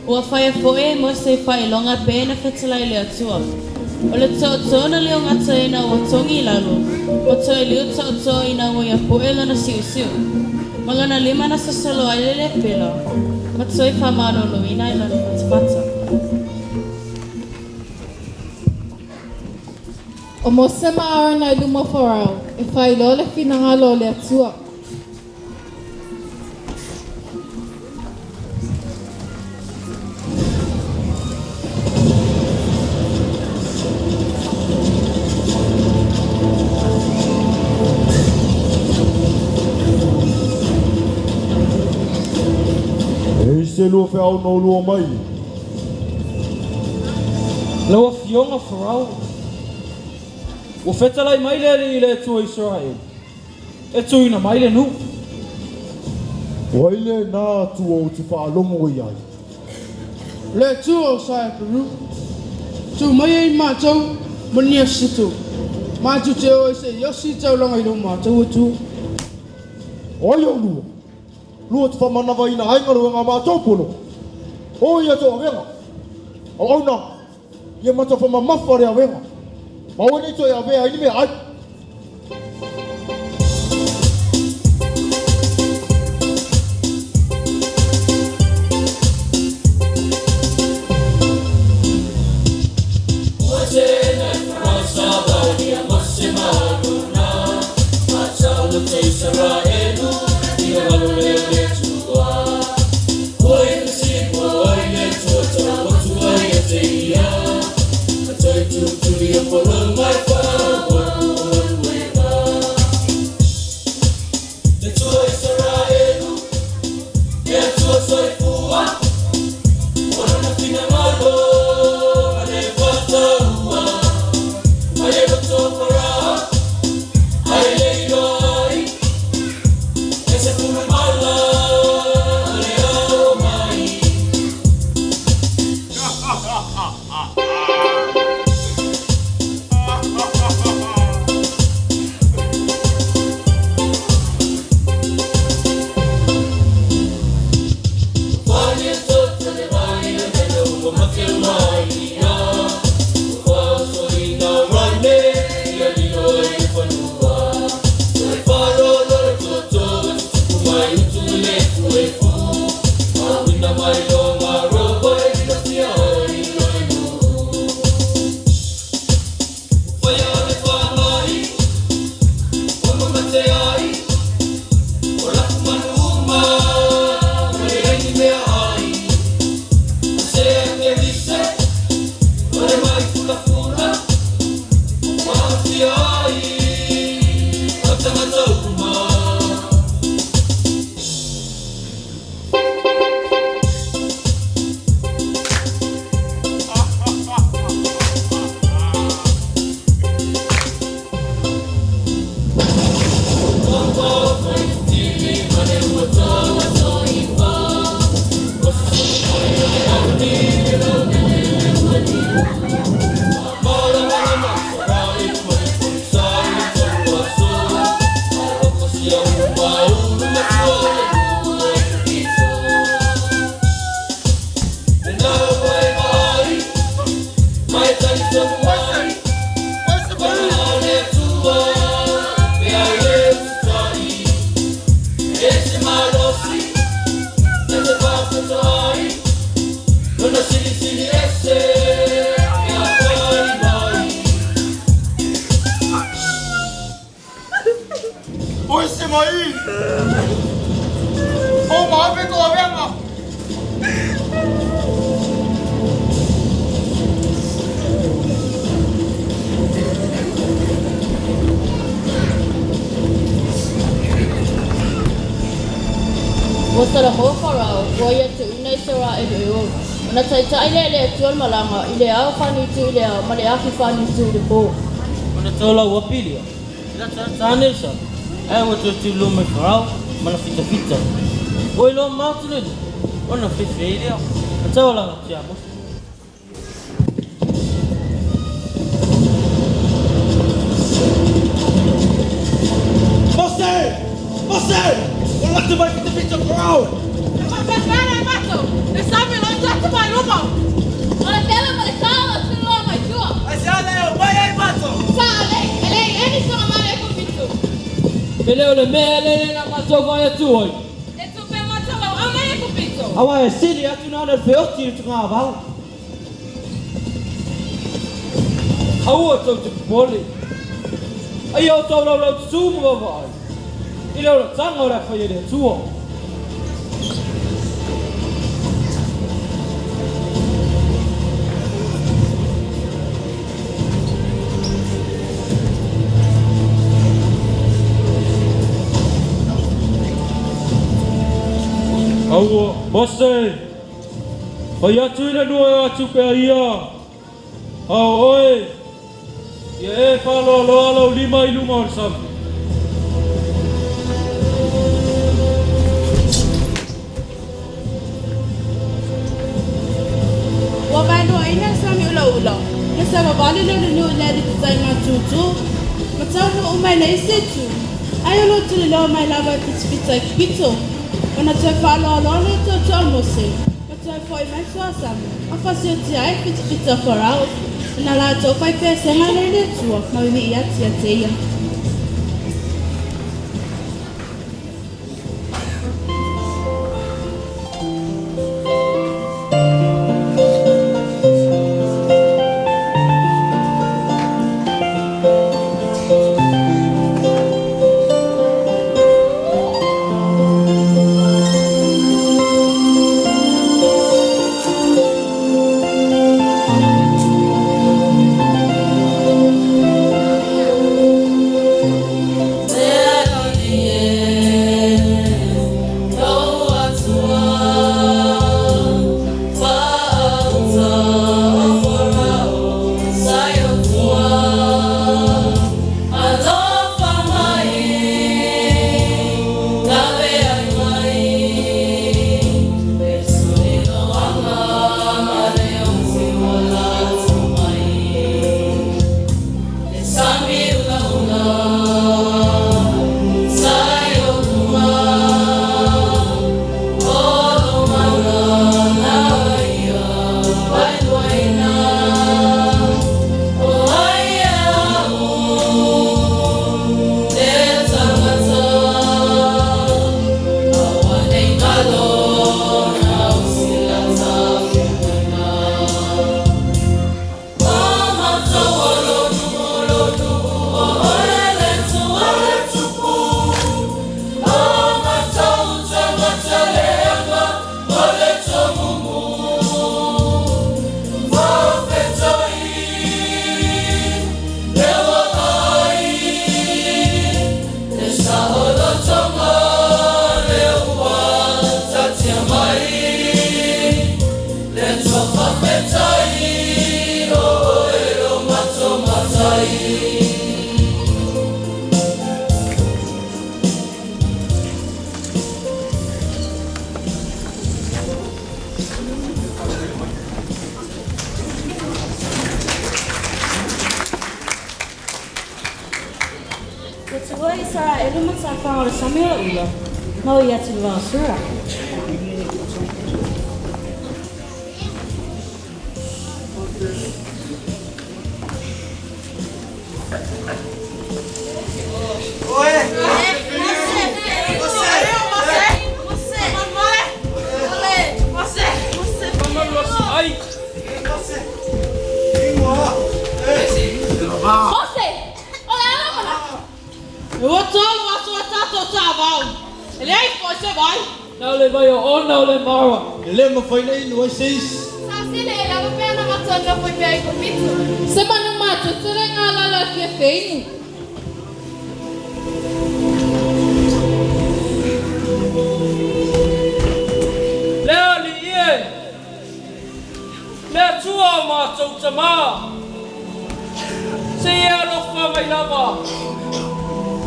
ua faia foi e Mose faailoga pei ona fetalai le Atua. O le tootoo na liogata ina ua togi i lalo, ma toe liu tootoo ina ua ia po'e lona siusiu, ma lona lima na sosolo ai le lepela, ma toe faamaloloina i lona fatafata. O Mose ma Arona i luma o Farao e faailoa le finagalo o le Atua. E i se lua feau na ulua mai. Lau Afioga Farao, ua fetalai mai le Alii i le Atua o Isaraelu, e tuuina mai le nuu. O ai lena Atua ou te faalogo i ai? Le Atua o Saeperu, tu mai ai matou ma ni aso matou te o ai se i osi taulaga i lo matou Atua. O ai oulua? Lua te faamanavaina ai galuega a matou polo. O ia tou avega. Auauna, ia matou faamamafa le avega, ma aua ne i toe avea ai ni meaai. Ua talanoa Farao, ua ia tuuina Isaraelu e ola. Ona taita'i lea e le Atua le malaga i le ao faaniutu i le ao ma le afi faaniutu i le po. Ona tolauapi lea, e latalata ane i le sami, ae ua toe tuliloa mai Farao ma na fitafita. Ua iloa maoti le nuu, ona fefe ai lea, ma taualaga atu ia Mose. Mose! Mose! Ua lata mai fitafita o Farao! E faapefea le matou, le sami o lo o tatu mai luma. O le tele ma le sao o tuliloa mai tua. Aisea le omai ai matou? Sao lelei, e leai any soga mai e Ekopito. E le o le mea lea na matou vaai atu ai. E tupe matou au aumai Ekopito. Aua e sili atu na ona feoti i le togavao. Aua tou te popole. A ia outou laulau tutū ma vaavaai i le olataga o le a fai e le Atua. Aua, Mose! Fai atu i le nuu e o atu pea ia, a o oe, ia e faaloaloa lou lima i luga o le sami. Ua vaeluaina le sami ulaula, na savavali lea o le nuu i le alii matutu, ma taunuu mai le isi itu, ai o lo o tuliloa mai lava e fitifiti ai pito. Ona toe faaloaloa lea o tootoo o Mose, ma toe fo'i mai suasami, ma fasiotia ai fitifiti o Farao, ona latou fai pesega lea i le Atua ma vivii atu ia te ia. Ua tuua Isaraelu ma tafaga o le sami ulaula, ma ui atu i le vao Sura. Mose! O le a lou manatu? Ua tolu aso a tatou taavao. E leai foi se vai. Na o le vai o ona o le Mara. E le mafai ona inu ai se isi. Sausili e lava pea ona matou nofo i pea i Kopito. Se manu matutu le galala e fia feinu. Le Atua o matou tamā, se i e alofa mai lava,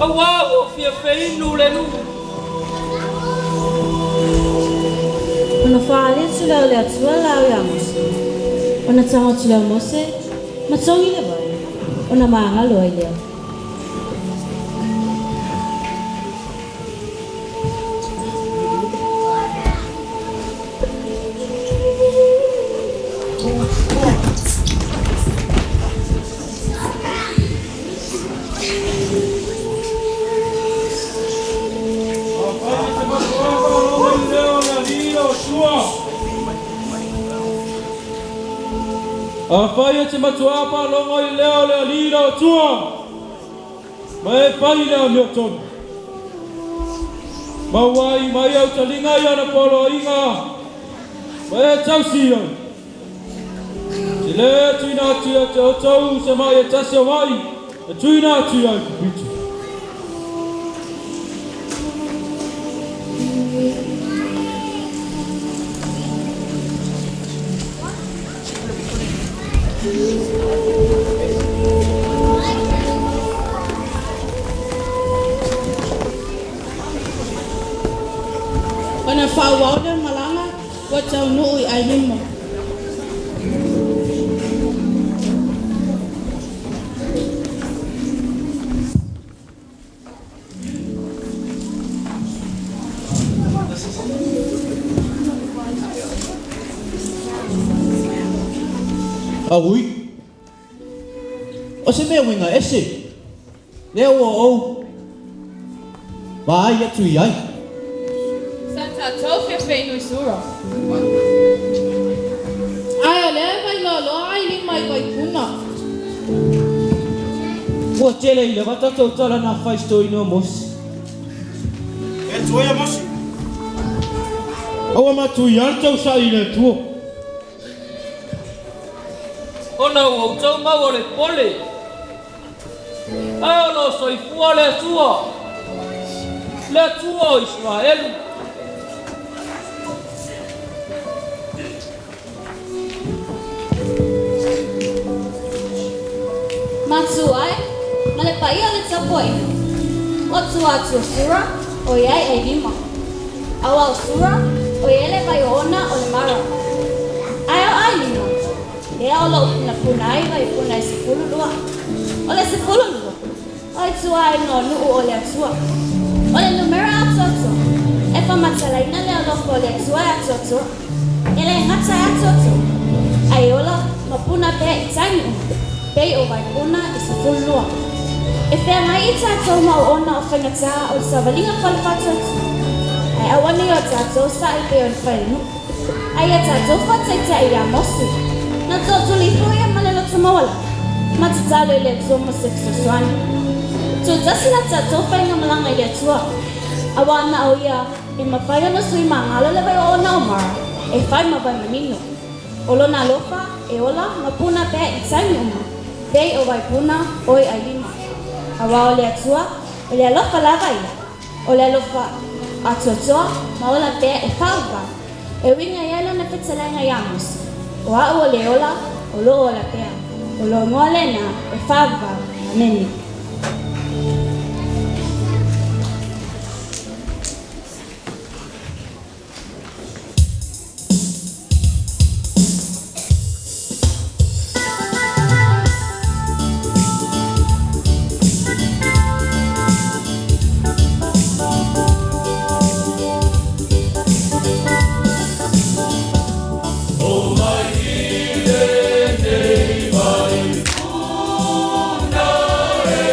auā ua fia feinu le nuu. Ona faaali atu lea o le Atua laau iā Mose, ona tago atu lea o Mose ma togi le vai, ona magalo ai lea. Afai e te matuā faalogo i le leo o le Alii lau Atua, ma e fai i le amiotonu, maua ai mai au taliga i ana poloaiga, ma e tausi ai. Ou te lē tuuina atu ia te outou se ma'i e tasi o ma'i na tuuina atu ia Aikupito. Ona faaauau lea o le malaga ua taunuu i Ailima. Aui. O se mea uiga ese lea ua ou vaai atu i ai. Sa tatou fia feinu i Sura. Ae o lea e vailoaloa Ailima i Vaipuna. Ua tele i lava tatou tala na fai si toeaina o Mosi. E tuai a Mosi. Aua matui a le tausaʻi i le Atua. Ona ua outou maua le pole, ae o lo o soifua le Atua, le Atua o Isaraelu. Matua e, ma le paia o le tapuaiga, o tua atu o Sura, o i ai Ailima. Aua o Sura, o i ai le vai oona o le Mara. Ae o Ailima, lea o lo o punapuna ai Vaipuna e 12. O le 12, o i tua ai no nuu o le Atua. O le numera atoatoa, e faamatalaina le alofa o le Atua e atoatoa. E le gata e atoatoa, ae ola ma puna pea i taimi uma, pei o Vaipuna e 12. E feagai i tatou ma oona o faigata o le savaliga fale faatuatua, ae aua nei o tatou saʻi pei o le failunuu, ae ia tatou faataitai iā Mose, na tootuli ifo ia ma le loto maualalo, ma tatalo i le Atua mo se fesoasoani. Tuutasi la tatou faigamalaga i le Atua, auā na o ia e mafai ona sui magalo le vai oona o Mara e fai ma vai manino. O lona alofa e ola ma puna pea i taimi uma, pei o Vaipuna oi Ailima. Auā o le Atua, o le alofa lava ia, o le alofa atoatoa ma ola pea e faavavau, e uiga i ai lana fetalaiga iā Mose, O a'u o le ola, o loo ola pea. O lou igoa lena e faavavau. Amene. O mai i lenei Vaipuna e.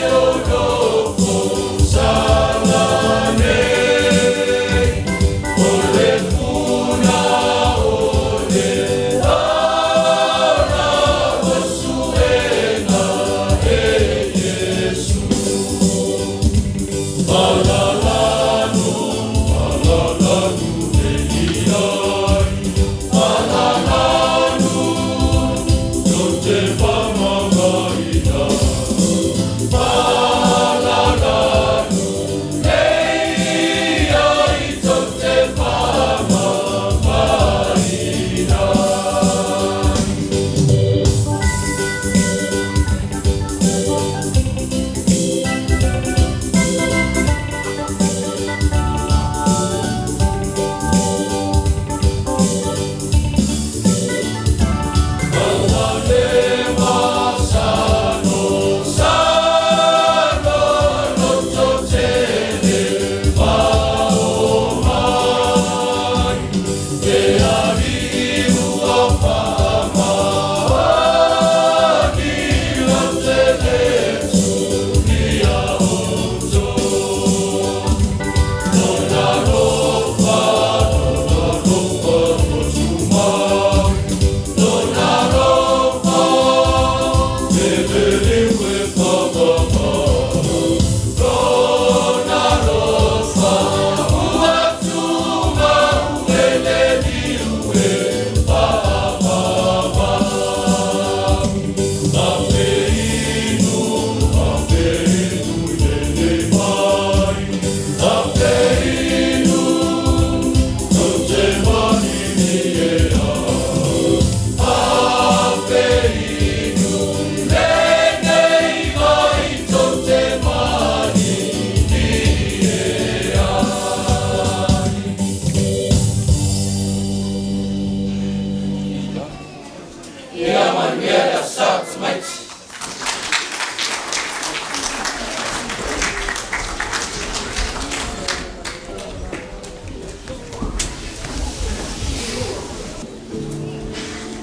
Ia manuia le Aso Sa o tamaiti.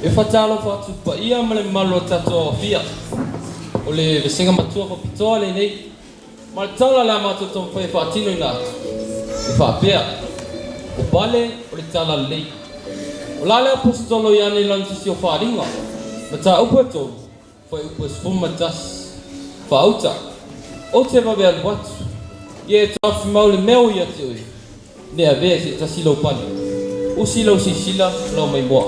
E faatalofa atu i le paia ma le mamalu o tatou aofia. O le vasega matua faapitoa lenei ma le tala o le a matou taumafai e faatinoina atu e faapea, O pale o le talalelei. O la le Aposetolo Ioane i lana tusi o Faaaliga, mataupu e tolu, fuaiupu e 11, Faauta, Ou te vave alu atu, ia e taofi mau le mea ua ia te oe, ne i avea e se tasi lou pale. Usi lau silasila ma lau maimoa.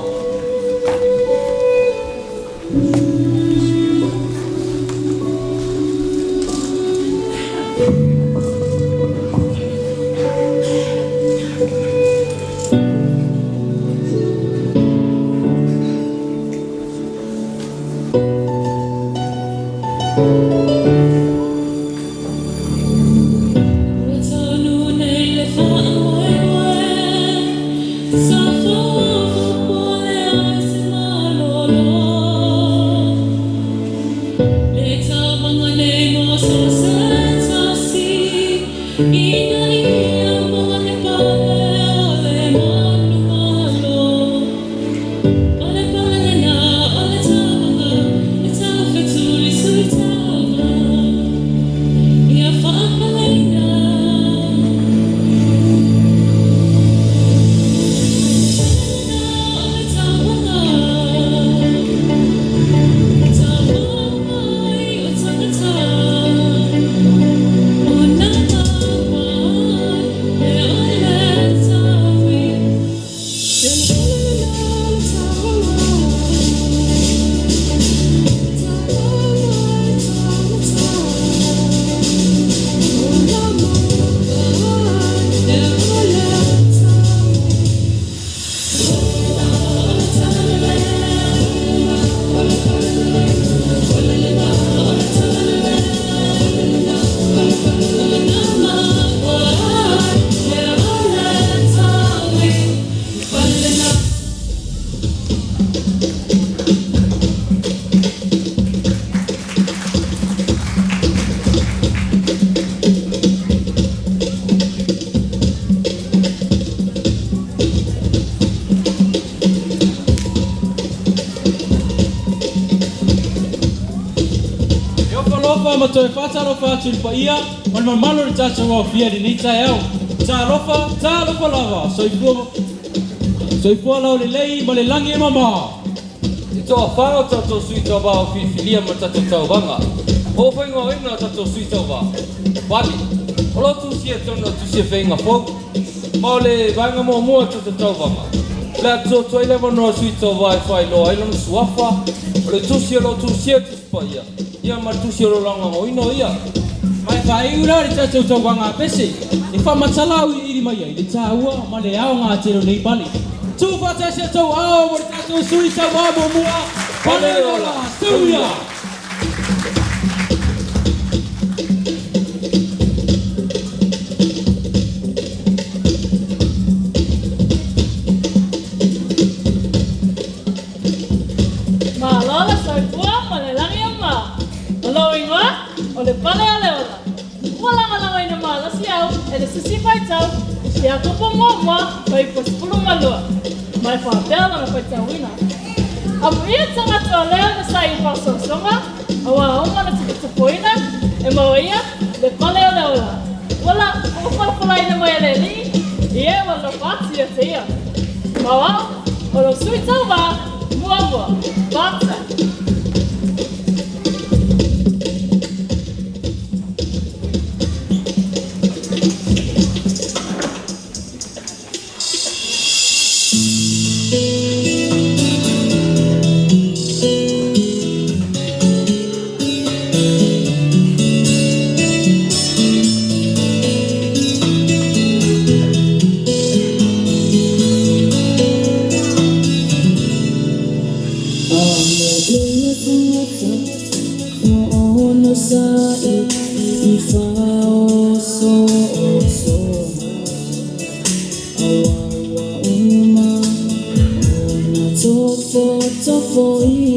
E ofo alofa ma toe faatalofa atu i le paia ma le mamalu o le tatou aofia i lenei taeao. Talofa, talofa lava, soifua, soifua laulelei ma le lagi e mama. E toafa o tatou sui tauva o filifilia ma le tatou tauvaga. O faigoaina o tatou sui tauva, pale, o lo tusi e tonu o tusi e feiga fou. Ma o le vaega muamua o tatou tauvaga, o le a tuu atu ai le avanoa o sui tauva e faailoa ai lona suafa, o le tusi o lo o tusia e Tusi Paia, ia ma le tusi o lo o lagolagoina o ia. Ma e faaiu la le tatou tauvaga a pese e faamatala auiliili mai ai le taua ma le aoga tele o nei pale. Tuu faatasi a tou ao mo le tatou sui tauva muamua, Pale Ola Suia! Malo le soifua ma le lagi o ma. O lou igoa, o le Pale o le Ola. Ua lagolagoina malosi au e le susi faitau i Siakopo muamua fuaiupu 12, ma e faapea lona faitauina. Amuia tagata o lea na sai i faasoasoga, auā uma na tupatupuina e maua ia le Pale o le Ola. Ua la, ua folafolaina mai e le Alii i e ua alofa atu ia te ia. Ma o au, o lou sui tauva muamua. Faafetai.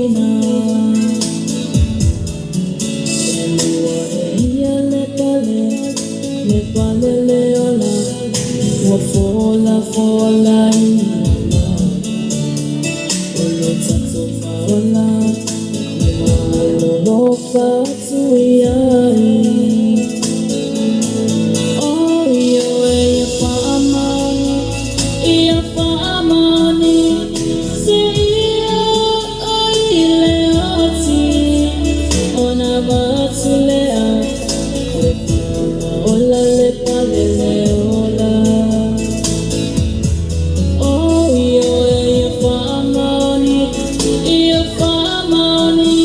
ina. E lua e ia le pale, le pale le ola, ua fola fola ina. O lo tatou faaola, le malolofa atu iai. O ioe ia faamaoni, ia faamaoni, se ia o i le oti, ona avatu lea, le faaola le pale le ola. O ioe ia faamaoni, ia faamaoni,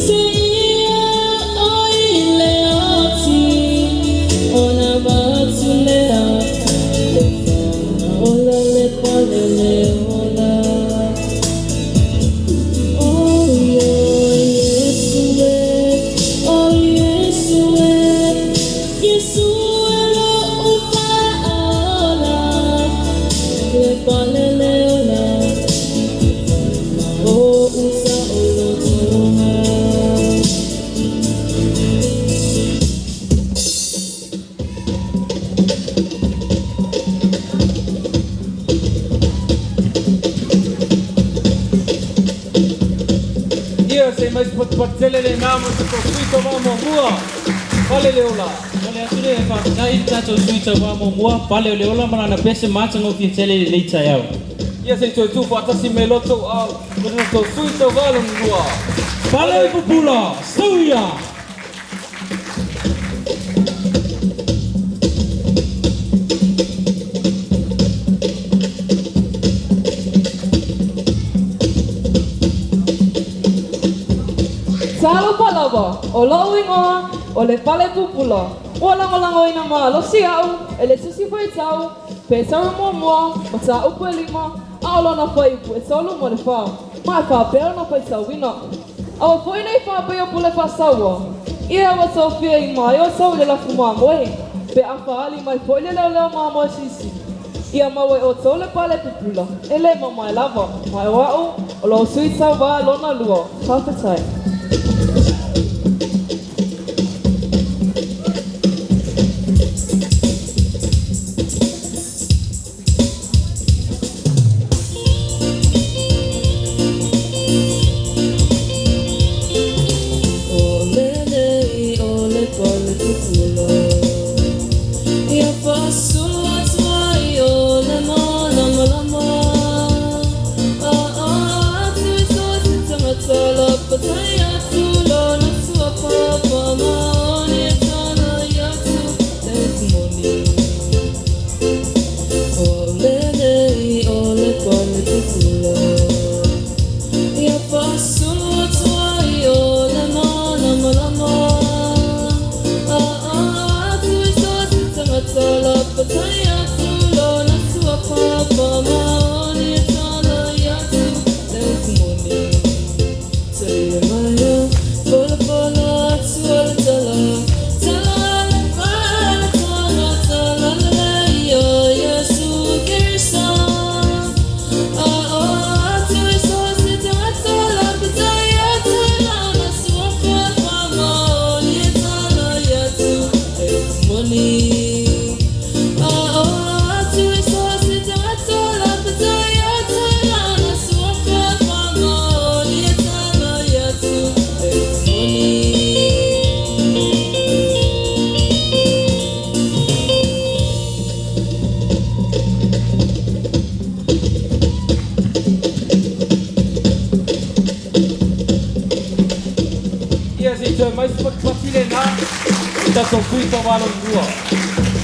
se ia o i le oti, ona avatu lea, le faaola le pale le ola. O ioe Iesu e, o Iesu e, Iesu e lo'u faaola, le pale le ola, ma o'u sa'olotoga. Ia se i mai se patupatu tele lenā mo le tatou sui tauvā muamua, Pale le Ola. Momoli atu le faafetai i le tatou sui tauvā muamua, Pale o le Ola ma lana pese matagofie tele i lenei taeao. Ia se i toe tu faatasi mai lo tou aao mo le tatou sui tauvā lona lua, Pale Pupula, Suia! Talofa lava, o lo'u igoa o le Pale Pupula. Ua lagolagoina malosi a'u e le Tusi Faitau, Petero muamua, mataupu e lima, a o lona fuaiupu e tolu ma le fa, ma e faapea ona faitauina. Aua foi nei faapea o pule faasaua, ia ua tofia i mai outou i le lafu mamoe, pe a faaali mai foi le leoleo mamoe sisi. Ia maua e outou le pale pupula, e le mamae lava, ma o a'u o lou sui tauvā lona lua. Faafetai. O lenei o le pale pupula, ia faasolo atu ai o le malamalama. A o atu i so o se tagata lapatai atu lona suafa faamaoni e tala i atu le upu moni. O lenei o le pale pupula, ia faasolo atu ai o le malamalama. A o atu i so o se tagata lapatai atu lona suafa faamaoni e tala i atu le upu moni. Talia mai o folafola atu o le tala, tala le fale tagata lalelei o Iesu Keriso. A o atu i so o se tagata lapatai atu lona suafa faamaoni e tala i atu le upu moni. A o atu i so o se tagata lapatai atu lona suafa faamaoni e tala i atu le upu moni. Ia se i toe mai se patupatu lenā i le tatou sui tauvā lona lua.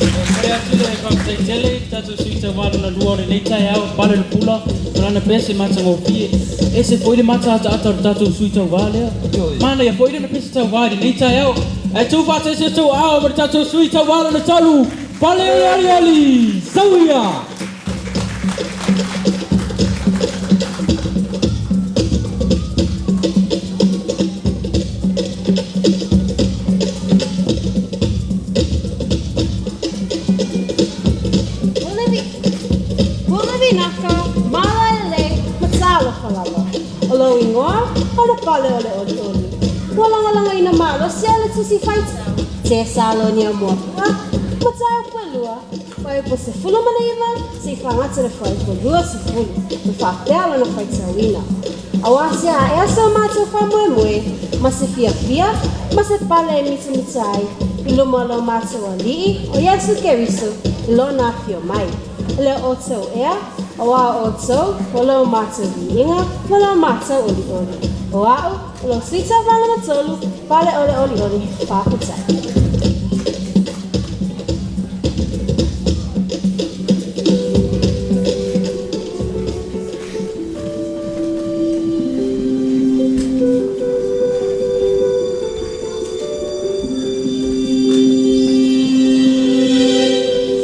E momoli atu le faafetai tele i le tatou sui tauvā lona lua o lenei taeao, Pale le Pula, ma lana pese matagofie. E ese foi le mataataata o le tatou sui tauvā lea. Manaia foi lana pese tauvā i lenei taeao. Ae tuu faatasi o tou aao ma le tatou sui tauvā lona tolu, Pale Aliali, Sauia! Pule Vinaka, Mala Lelei, ma talofa lava. O lou igoa, Pale o le Olioli. Ua lagalagaina malosi e le Tusi Faitau Tesalonia Muamua, mataupu e 2, fuaiupu 19 seia fagata le fuaiupu 20, ma faapea lona faitauina. Auā se aea so matou faamoemoe ma se fiafia ma se pale e mitamita ai i luma o lo matou Alii o Iesu Keriso i lona afio mai. E le o outou ea, auā o outou o lo matou viiga ma lo matou olioli. O a'u, o lou sui tauva lona tolu, Pale o le Olioli, faafetai.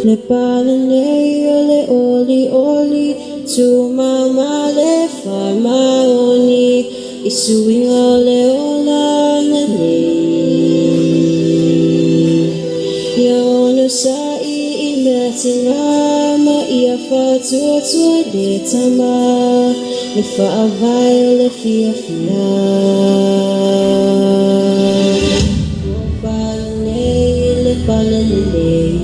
Le pale nei o le olioli, tumama le faamaoni, i suiga o le olaga nei. Ia onosai i mea tiga ma ia faatuatua le tama, le faavae o le fiafia. Ua pale nei le pale lelei,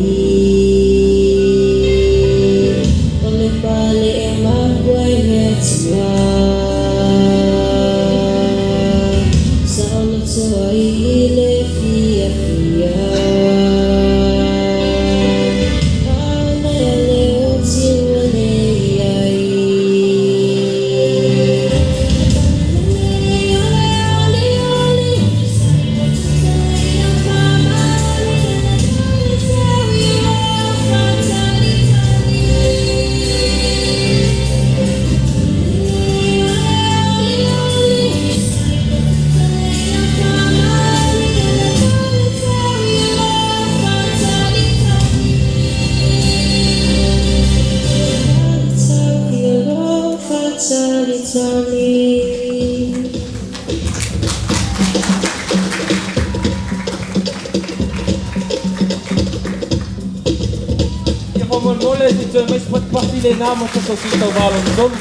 o le pale e makua i mea tiga. Saoloto ai i le fiafia. Aole le oti ua leai. Tali. Ia faamolemole se i toe mai se patipati lenā mo tatou sui tauvā lona tolu.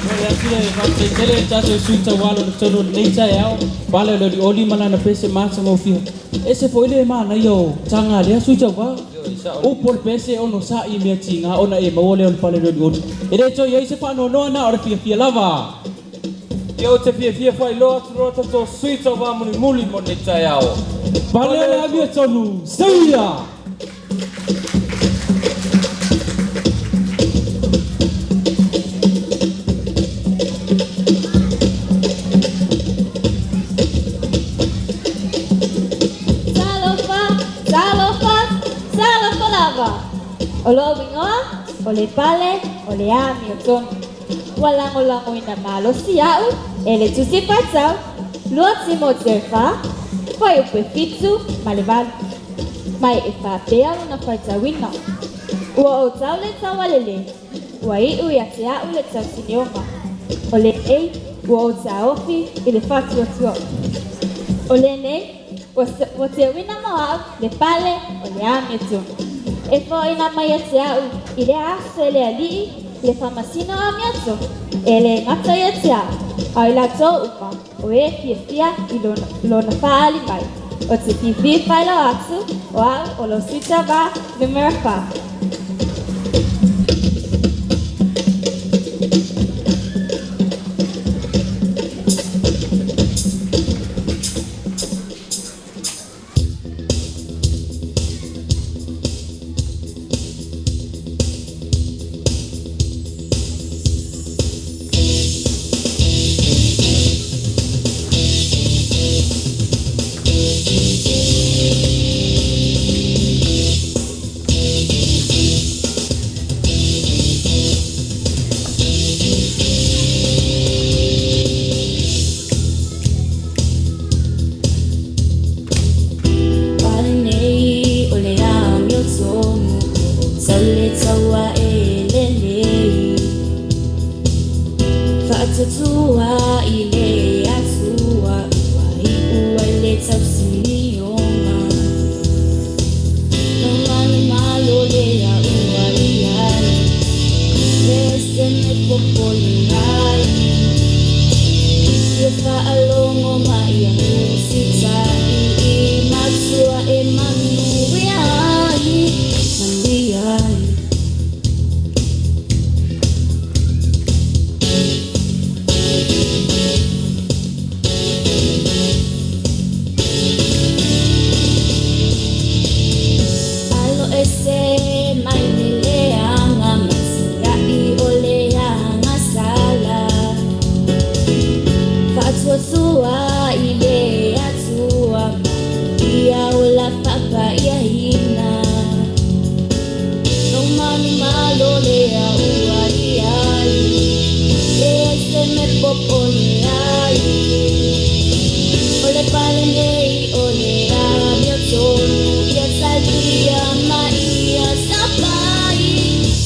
Momoli atu le faafetai tele i le tatou sui tauvā lona tolu o lenei taeao, Pale o le Olioli ma lana pese matagofie. E ese foi le manaia o taga a lea sui tauvā. Upu o le pese onosaʻi i mea tiga ona e maua lea o le Pale o le Olioli. E le toe i ai se faanoanoa na o le fiafia lava. Ia ou te fiafia faailoa atu loa tatou sui tauvā mulimuli mo lenei taeao. Pale o le Amiotonu, Seia! Talofa, talofa, talofa lava. O lou igoa, o le Pale o le Amiotonu. Ua lagolagoina malosi a'u e le Tusi Faitau, 2 Timoteo e 4, fuaiupu e 7 ma le 8. Mai e faapea lona faitauina. Ua ou tau le taualelei, ua iʻu ia te a'u le tausinioga. O lenei ua ou taofi i le faatuatua. O lenei ua teuina mo a'u le pale o le amiotonu. E foʻina mai ia te a'u i lea aso e le Alii le faamasino amiotonu, e lē gata ia te a'u, a o i latou uma o e fiafia i lona faaali mai. Ou te fiafia e faailoa atu, o a'u o lou sui tauvā numera 4. Faalogo mai ia usitai i matua e manuia ai, manuia ai. Alo ese mai le leaga ma sia'i o le agasala. Faatuatua i le Atua ma ia ola faapaiaina. Lou manumalo lea ua i ai, leai se mea popole ai. O le pale nei o le amiotonu, ia talia mai, ia sapai,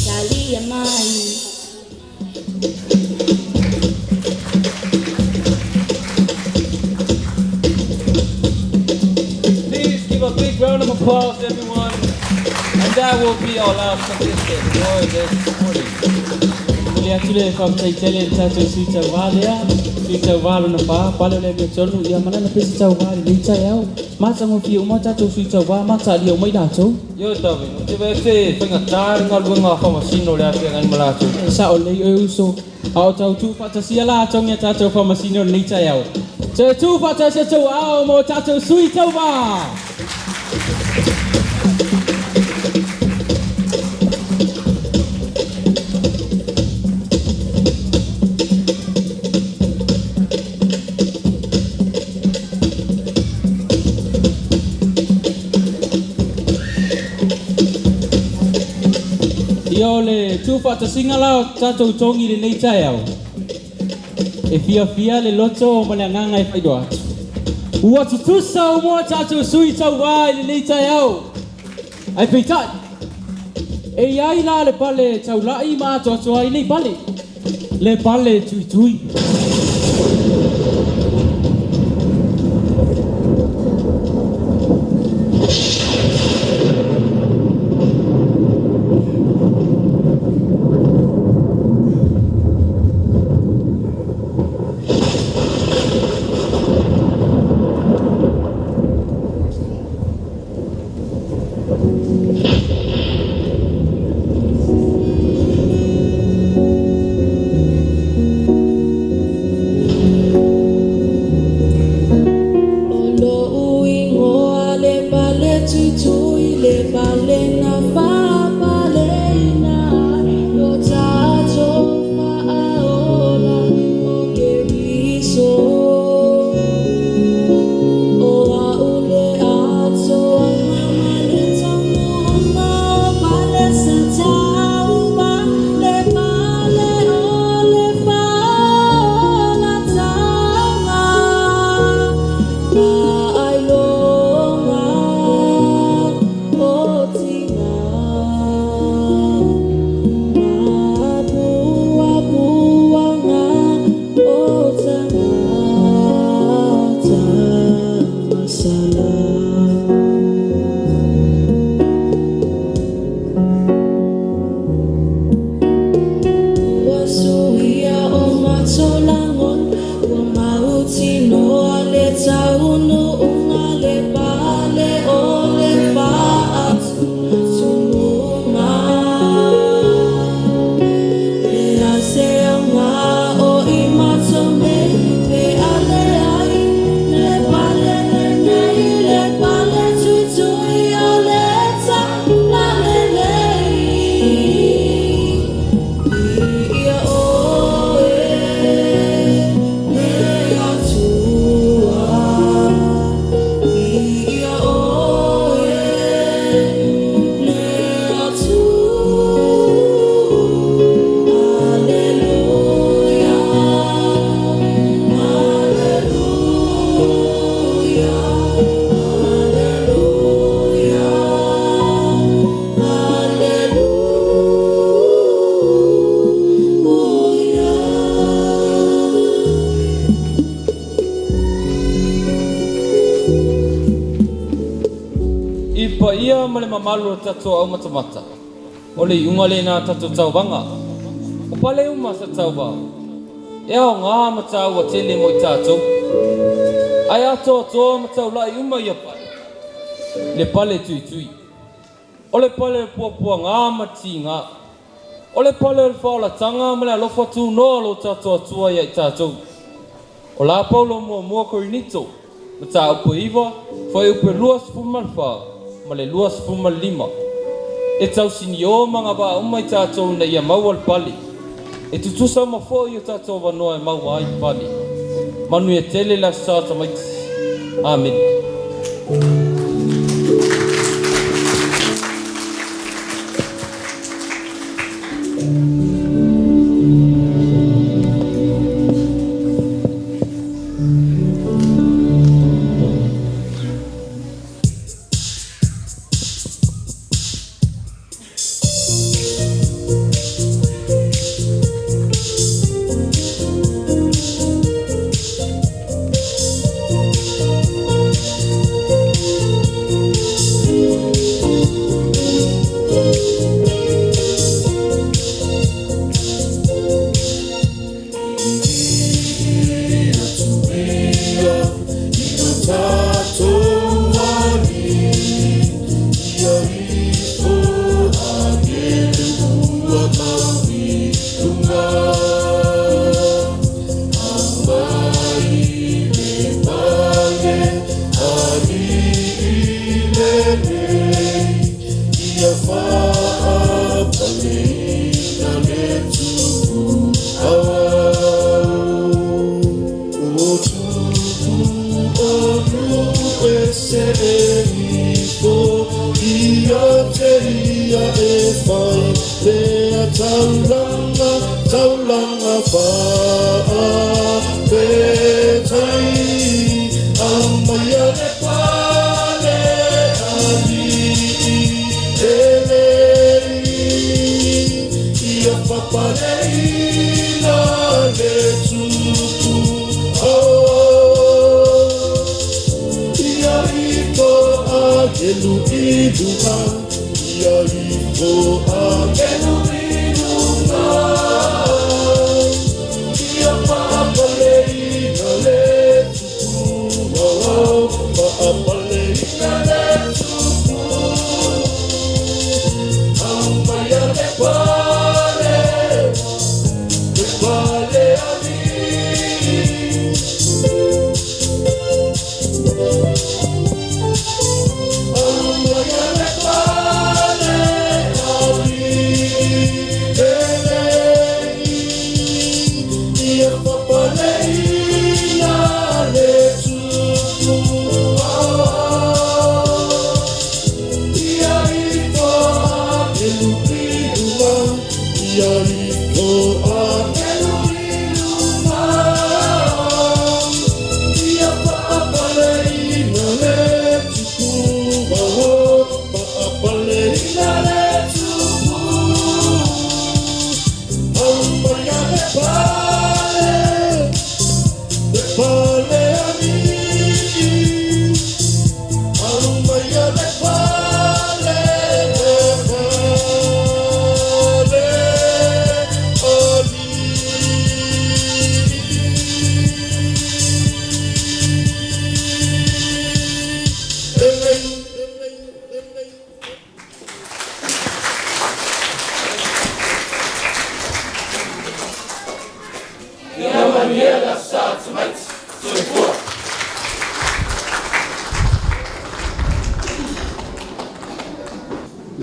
talia mai. Please give a big round of applause, everyone. And that will be our last contestant for this morning. Momoli atu le faafetai tele i le tatou sui tauvā lea, sui tauvā lona fa, pale o le amiotonu, ia ma lana pese tauvā i lenei taeao. Matagofie uma tatou sui tauvā ma taalia uma i latou. Ioe Tavin, ou te vaai atu e faigata le galuega a faamasino o le a feagai ma latou. E sao lelei oe uso, a o tau tuufaatasia la togi a tatou faamasino i lenei taeao. Toe tuufaatasi tou aao mo tatou sui tauvā! Ia o le tuufaatasiga la o tatou togi i lenei taeao, e fiafia le loto ma le agaga e faailoa atu. Ua tutusa uma tatou sui tauvā i lenei taeao. Ae peitai, e i ai la le pale taula'i ma atoatoa ai nei pale, le pale tuitui. O lo'u igoa le pale tuitui le pale na faapaleina ai lo tatou Faaola o Keriso. O a'u le atoaga ma le taunuuga o pale sa taua le pale o le faaolataga faailoga o tina ma puapuaga o tagata masala. Ua suia o matou lagona, ua mautinoa le taunuuga le pale o le faatutumuga. Le a se aoga o i matou nei pe a leai le pale lenei, le pale tuitui o le talalelei. Viia oe le Atua, viia oe le Atua, Aleluia, Aleluia, Aleluia, Aleluia. I paia ma le mamalu o tatou aumatamata, o le iuga lena a tatou tauvaga. O pale uma sa tauva. E aogā ma tāua tele mo i tātou. Ae atoatoa ma taula'i uma ia pale, le pale tuitui. O le pale o le puapuagā ma le tigā. O le pale o le faaolataga ma le alofa tunoa o lo tatou Atua ia i tatou. O la Paulo muamua Korinito, mataupu e 9, fuaiupu e 24 ma le 25. E tausinio ma agavaa uma i tatou ina ia maua le pale. E tutusa uma foi o tatou avanoa e maua ai le pale. Manuia tele le Aso Sa tamaiti. Amene.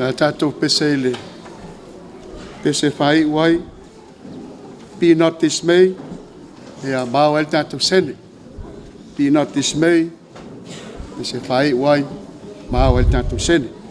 Le a tatou pese i le pese e faai'u ai, Be Not Dismayed, ia mao ai le tatou sene. Be Not Dismayed, pese e faai'u ai, mao ai le tatou sene. Be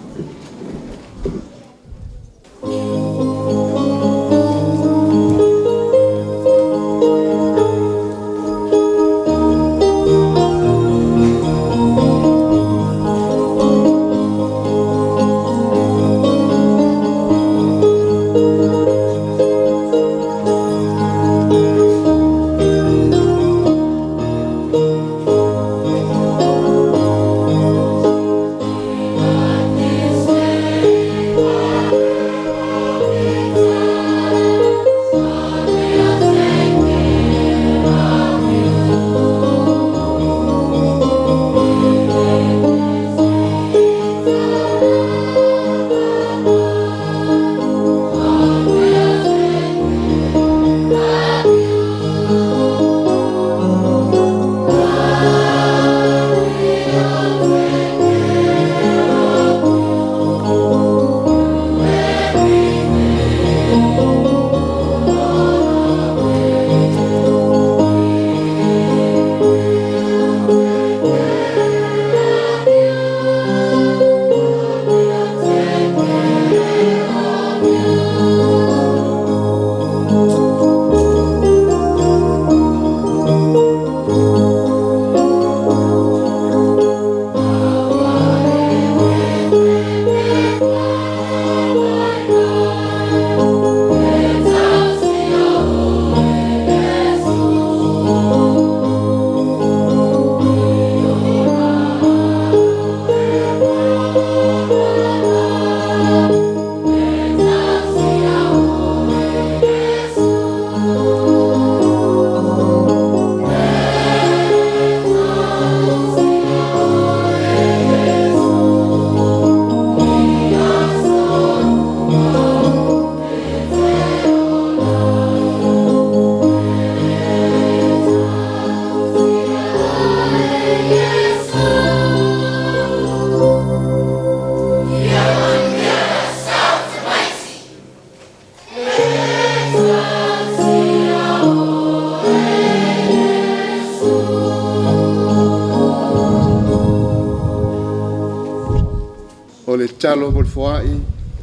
le tatalo mo le foai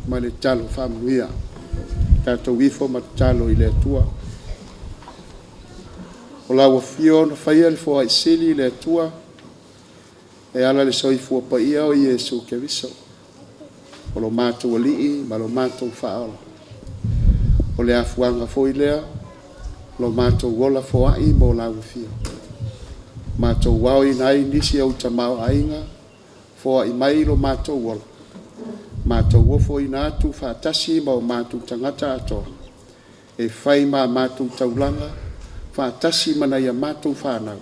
ma le tatalo faamanuia. Tatou ifo ma tatalo i le Atua. O lau afio na faia le foai sili i le Atua e ala i le soifua paia o Iesu Keriso, o lo matou Alii ma lo matou Faaola. O le afuaga foi lea, lo matou ola foai mo lau afio. Matou aoina ai nisi o ou tamaoaiga, foai mai lo matou ola, matou ofoina atu faatasi ma o matou tagata atoa, e fai ma matou taulaga, faatasi ma nai a matou fanau,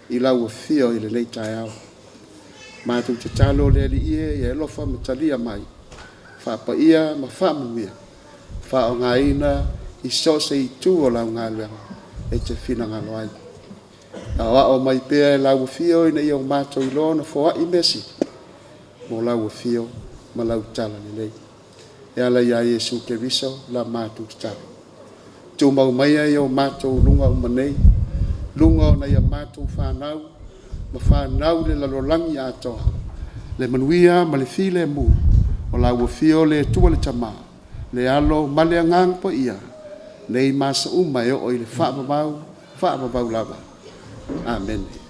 i lau afio i lenei taeao. Matou tatalo le Alii e, ia e alofa ma talia mai, faapaia ma faamanuia, faaaogaina i so o se itu o lau galuega e te finagalo ai. Aoao mai pea e lau afio ina ia o matou iloa ona foai mea sili mo lau afio ma lau talalelei. E ala ia Iesu Keriso la matou tatalo. Tumau maia i o matou luga uma nei, luga o nai a matou fanau, ma fanau i le lalolagi atoa, le manuia ma le filemu, o lau afio le Atua le Tama, le Alo ma le Agaga Paia, nei ma aso uma e oo i le faavavau, faavavau lava. Amene.